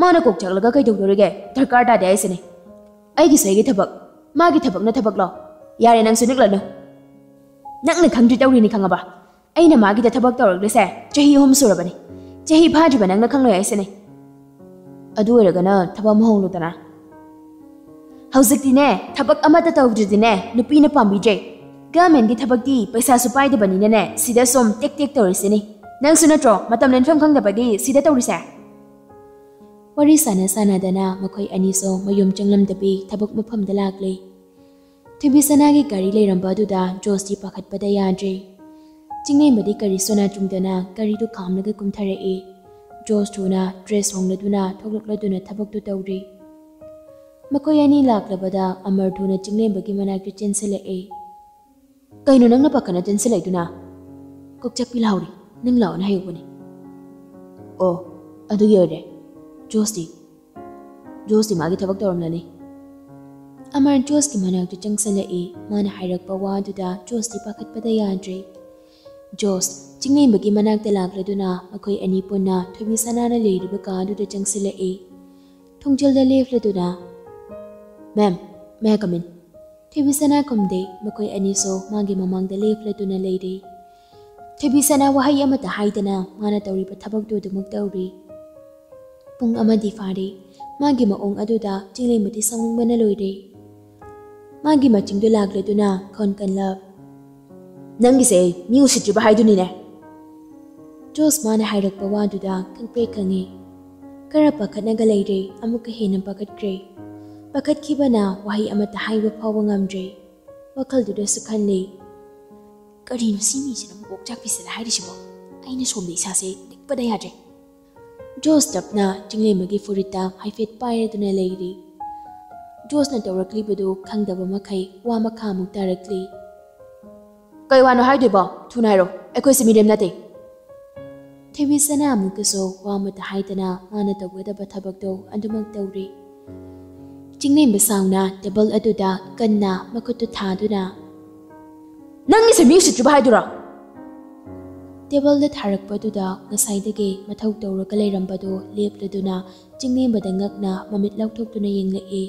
ꯃꯥꯅ ꯀꯣꯛ ꯆꯥꯛꯂꯒ ꯀꯩꯗꯧꯗꯣꯔꯤꯒꯦ? ꯗꯔꯀꯥꯔ ꯇꯥꯗꯦ ꯍꯥꯏꯁꯤꯅꯦ꯫ ꯑꯩꯒꯤꯁꯨ ꯑꯩꯒꯤ ꯊꯕꯛ, ꯃꯥꯒꯤ ꯊꯕꯛꯅ ꯊꯕꯛꯂꯣ? ꯌꯥꯔꯦ, ꯅꯪꯁꯨ ꯅꯤꯛꯂꯅꯨ꯫ ꯅꯪꯅ ꯈꯪꯗ꯭ꯔꯤ ꯇꯧꯔꯤꯅꯤ ꯈꯪꯉꯕ? ꯑꯩꯅ ꯃꯥꯒꯤꯗ ꯊꯕꯛ ꯇꯧꯔꯛꯂꯤꯁꯦ ꯆꯍꯤ ꯑꯍꯨꯝ ꯁꯨꯔꯕꯅꯤ꯫ ꯆꯍꯤ ꯐꯥꯗ꯭ꯔꯤꯕ ꯅꯪꯅ ꯈꯪꯂꯣꯏ ꯍꯥꯏꯁꯤꯅꯦ꯫ ꯑꯗꯨ ꯑꯣꯏꯔꯒꯅ ꯊꯕꯛ ꯑꯃ ꯍꯣꯡꯂꯨꯗꯅ꯫" "ꯍꯧꯖꯤꯛꯇꯤꯅꯦ, ꯊꯕꯛ ꯑꯃꯠꯇ ꯇꯧꯗ꯭ꯔꯗꯤꯅꯦ, ꯅꯨꯄꯤꯅ ꯄꯥꯝꯕꯤꯗ꯭ꯔꯦ꯫ "ꯒꯚꯔꯟꯃꯦꯟꯒꯤ ꯊꯕꯛꯇꯤ ꯄꯩꯁꯥꯁꯨ ꯄꯥꯏꯗꯕꯅꯤꯅꯅꯦ, ꯁꯤꯗ ꯁꯨꯝ ꯇꯦꯛ ꯇꯦꯛ ꯇꯧꯔꯤꯁꯤꯅꯤ꯫ ꯅꯪꯁꯨ ꯅꯠꯇ꯭ꯔꯣ ꯃꯇꯝ ꯂꯦꯟꯐꯝ ꯈꯪꯗꯕꯒꯤ ꯁꯤꯗ ꯇꯧꯔꯤꯁꯦ?" ꯋꯥꯔꯤ ꯁꯥꯟꯅ ꯁꯥꯟꯅꯗꯅ ꯃꯈꯣꯏ ꯑꯅꯤꯁꯨ ꯃꯌꯨꯝ ꯆꯪꯂꯝꯗꯕꯤ ꯊꯕꯛ ꯃꯐꯝꯗ ꯂꯥꯛꯂꯦ꯫ ꯊꯣꯏꯕꯤꯁꯅꯥꯒꯤ ꯒꯥꯔꯤ ꯂꯩꯔꯝꯕ ꯑꯗꯨꯗ ꯖꯣꯁꯇꯤ ꯄꯥꯈꯠꯄꯗ ꯌꯥꯗ꯭ꯔꯦ꯫ ꯆꯤꯡꯂꯦꯝꯕꯗꯤ ꯒꯥꯔꯤ ꯁꯣꯅꯥ ꯆꯨꯝꯗꯅ ꯒꯥꯔꯤꯗꯨ ꯈꯥꯝꯂꯒ ꯀꯨꯝꯊꯔꯛꯏ꯫ ꯖꯣꯁ ꯊꯨꯅ ꯗ꯭ꯔꯦꯁ ꯍꯣꯡꯂꯗꯨꯅ ꯊꯣꯛꯂꯛꯂꯗꯨꯅ ꯊꯕꯛꯇꯨ ꯇꯧꯔꯤ꯫ ꯃꯈꯣꯏ ꯑꯅꯤ ꯂꯥꯛꯂꯕꯗ ꯑꯃꯔ ꯊꯨꯅ ꯆꯤꯡꯂꯦꯝꯕꯒꯤ ꯃꯅꯥꯛꯇ ꯆꯦꯟꯁꯤꯜꯂꯛꯏ꯫ "ꯀꯩꯅꯣ ꯅꯪꯅ ꯄꯥꯈꯠꯅ ꯆꯦꯟꯁꯤꯜꯂꯛꯏꯗꯨꯅ?" "ꯀꯣꯛꯆꯥꯛꯄꯤ ꯂꯥꯎꯔꯤ, ꯅꯪ ꯂꯥꯛꯑꯣꯅ ꯍꯥꯏꯍꯧꯕꯅꯦ꯫" "ꯑꯣ, ꯑꯗꯨꯒꯤ ꯑꯣꯏꯔꯦ꯫ ꯖꯣꯁꯇꯤ?" "ꯖꯣꯁꯇꯤ ꯃꯥꯒꯤ ꯊꯕꯛ ꯇꯧꯔꯝꯂꯅꯤ꯫" ꯑꯃꯔ ꯖꯣꯁꯀꯤ ꯃꯅꯥꯛꯇ ꯆꯪꯁꯤꯜꯂꯛꯏ꯫ ꯃꯥꯅ ꯍꯥꯏꯔꯛꯄ ꯋꯥꯗꯨꯗ ꯖꯣꯁꯇꯤ ꯄꯥꯈꯠꯄꯗ ꯌꯥꯗ꯭ꯔꯦ꯫ ꯖꯣꯁ ꯆꯤꯡꯂꯦꯝꯕꯒꯤ ꯃꯅꯥꯛꯇ ꯂꯥꯛꯂꯗꯨꯅ ꯃꯈꯣꯏ ꯑꯅꯤ ꯄꯨꯟꯅ ꯊꯣꯏꯕꯤꯁꯅꯥꯅ ꯂꯩꯔꯤꯕ ꯀꯥ ꯑꯗꯨꯗ ꯆꯪꯁꯤꯜꯂꯛꯏ꯫ ꯊꯣꯡꯖꯤꯜꯗ ꯂꯦꯞꯂꯗꯨꯅ, "Ma'am, may I come in?" ꯊꯣꯏꯕꯤꯁꯅꯥ ꯈꯨꯝꯗꯦ꯫ ꯃꯈꯣꯏ ꯑꯅꯤꯁꯨ ꯃꯥꯒꯤ ꯃꯃꯥꯡꯗ ꯂꯦꯞꯂꯗꯨꯅ ꯂꯩꯔꯤ꯫ ꯊꯣꯏꯕꯤꯁꯅꯥ ꯋꯥꯍꯩ ꯑꯃꯠꯇ ꯍꯥꯏꯗꯅ ꯃꯥꯅ ꯇꯧꯔꯤꯕ ꯊꯕꯛꯇꯨ ꯑꯗꯨꯃꯛ ꯇꯧꯔꯤ꯫ ꯄꯨꯡ ꯑꯃꯗꯤ ꯐꯥꯔꯦ꯫ ꯃꯥꯒꯤ ꯃꯑꯣꯡ ꯑꯗꯨꯗ ꯆꯤꯡꯂꯦꯝꯕꯗꯤ ꯁꯥꯎꯅꯤꯡꯕꯅ ꯂꯣꯏꯔꯦ꯫ ꯃꯥꯒꯤ ꯃꯆꯤꯡꯗꯨ ꯂꯥꯛꯂꯗꯨꯅ ꯈꯣꯟ ꯀꯜꯂꯞ, "ꯅꯪꯒꯤꯁꯦ ꯃꯤ ꯎꯁꯤꯠꯇ꯭ꯔꯤꯕ ꯍꯥꯏꯗꯨꯅꯤꯅꯦ꯫" ꯖꯣꯁ ꯃꯥꯅ ꯍꯥꯏꯔꯛꯄ ꯋꯥꯗꯨꯗ ꯈꯪꯄ꯭ꯔꯦꯛ ꯈꯪꯉꯤ꯫ ꯈꯔ ꯄꯥꯈꯠꯅꯒ ꯂꯩꯔꯦ, ꯑꯃꯨꯛꯀ ꯍꯦꯟꯅ ꯄꯥꯈꯠꯈ꯭ꯔꯦ꯫ ꯄꯥꯈꯠꯈꯤꯕꯅ ꯋꯥꯍꯩ ꯑꯃꯠꯇ ꯍꯥꯏꯕ ꯐꯥꯎꯕ ꯉꯝꯗ꯭ꯔꯦ꯫ ꯋꯥꯈꯜꯗꯨꯗꯁꯨ ꯈꯜꯂꯤ, "ꯀꯔꯤꯅꯣ ꯁꯤ ꯃꯤꯁꯤꯅ ꯃꯀꯣꯛ ꯆꯥꯛꯄꯤꯁꯤꯅ ꯍꯥꯏꯔꯤꯁꯤꯕꯣ? ꯑꯩꯅ ꯁꯣꯝꯗ ꯏꯁꯥꯁꯦ ꯅꯤꯛꯄꯗ ꯌꯥꯗ꯭ꯔꯦ꯫" ꯖꯣꯁ ꯇꯞꯅ ꯆꯤꯡꯂꯦꯝꯕꯒꯤ ꯐꯨꯔꯤꯠꯇ ꯍꯥꯏꯐꯦꯠ ꯄꯥꯏꯔꯗꯨꯅ ꯂꯩꯔꯤ꯫ ꯖꯣꯁꯅ ꯇꯧꯔꯛꯂꯤꯕꯗꯨ ꯈꯪꯗꯕ ꯃꯈꯩ ꯋꯥ ꯃꯈꯥ ꯑꯃꯨꯛ ꯇꯥꯔꯛꯂꯤ꯫ "ꯀꯩ ꯋꯥꯅꯣ ꯍꯥꯏꯗꯣꯏꯕꯣ? ꯊꯨꯅ ꯍꯥꯏꯔꯣ, ꯑꯩꯈꯣꯏꯁꯦ ꯃꯤꯔꯦꯝ ꯅꯠꯇꯦ꯫" ꯊꯣꯏꯕꯤꯁꯅꯥ ꯑꯃꯨꯛꯀꯁꯨ ꯋꯥ ꯑꯃꯠꯇ ꯍꯥꯏꯗꯅ ꯃꯥꯅ ꯇꯧꯒꯗꯕ ꯊꯕꯛꯇꯣ ꯑꯗꯨꯃꯛ ꯇꯧꯔꯤ꯫ ꯆꯤꯡꯂꯦꯝꯕ ꯁꯥꯎꯅ ꯇꯦꯕꯜ ꯑꯗꯨꯗ ꯀꯟꯅ ꯃꯈꯨꯠꯇꯨ ꯊꯥꯗꯨꯅ, "ꯅꯪꯒꯤꯁꯦ ꯃꯤ ꯎꯁꯤꯠꯇ꯭ꯔꯤꯕ ꯍꯥꯏꯗꯨꯔꯣ?" ꯇꯦꯕꯜꯗ ꯊꯥꯔꯛꯄꯗꯨꯗ ꯉꯁꯥꯏꯗꯒꯤ ꯃꯊꯧ ꯇꯧꯔꯒ ꯂꯩꯔꯝꯕꯗꯨ ꯂꯦꯞꯂꯗꯨꯅ ꯆꯤꯡꯂꯦꯝꯕꯗ ꯉꯛꯅ ꯃꯃꯤꯠ ꯂꯥꯎꯊꯣꯛꯇꯨꯅ ꯌꯦꯡꯂꯛꯏ꯫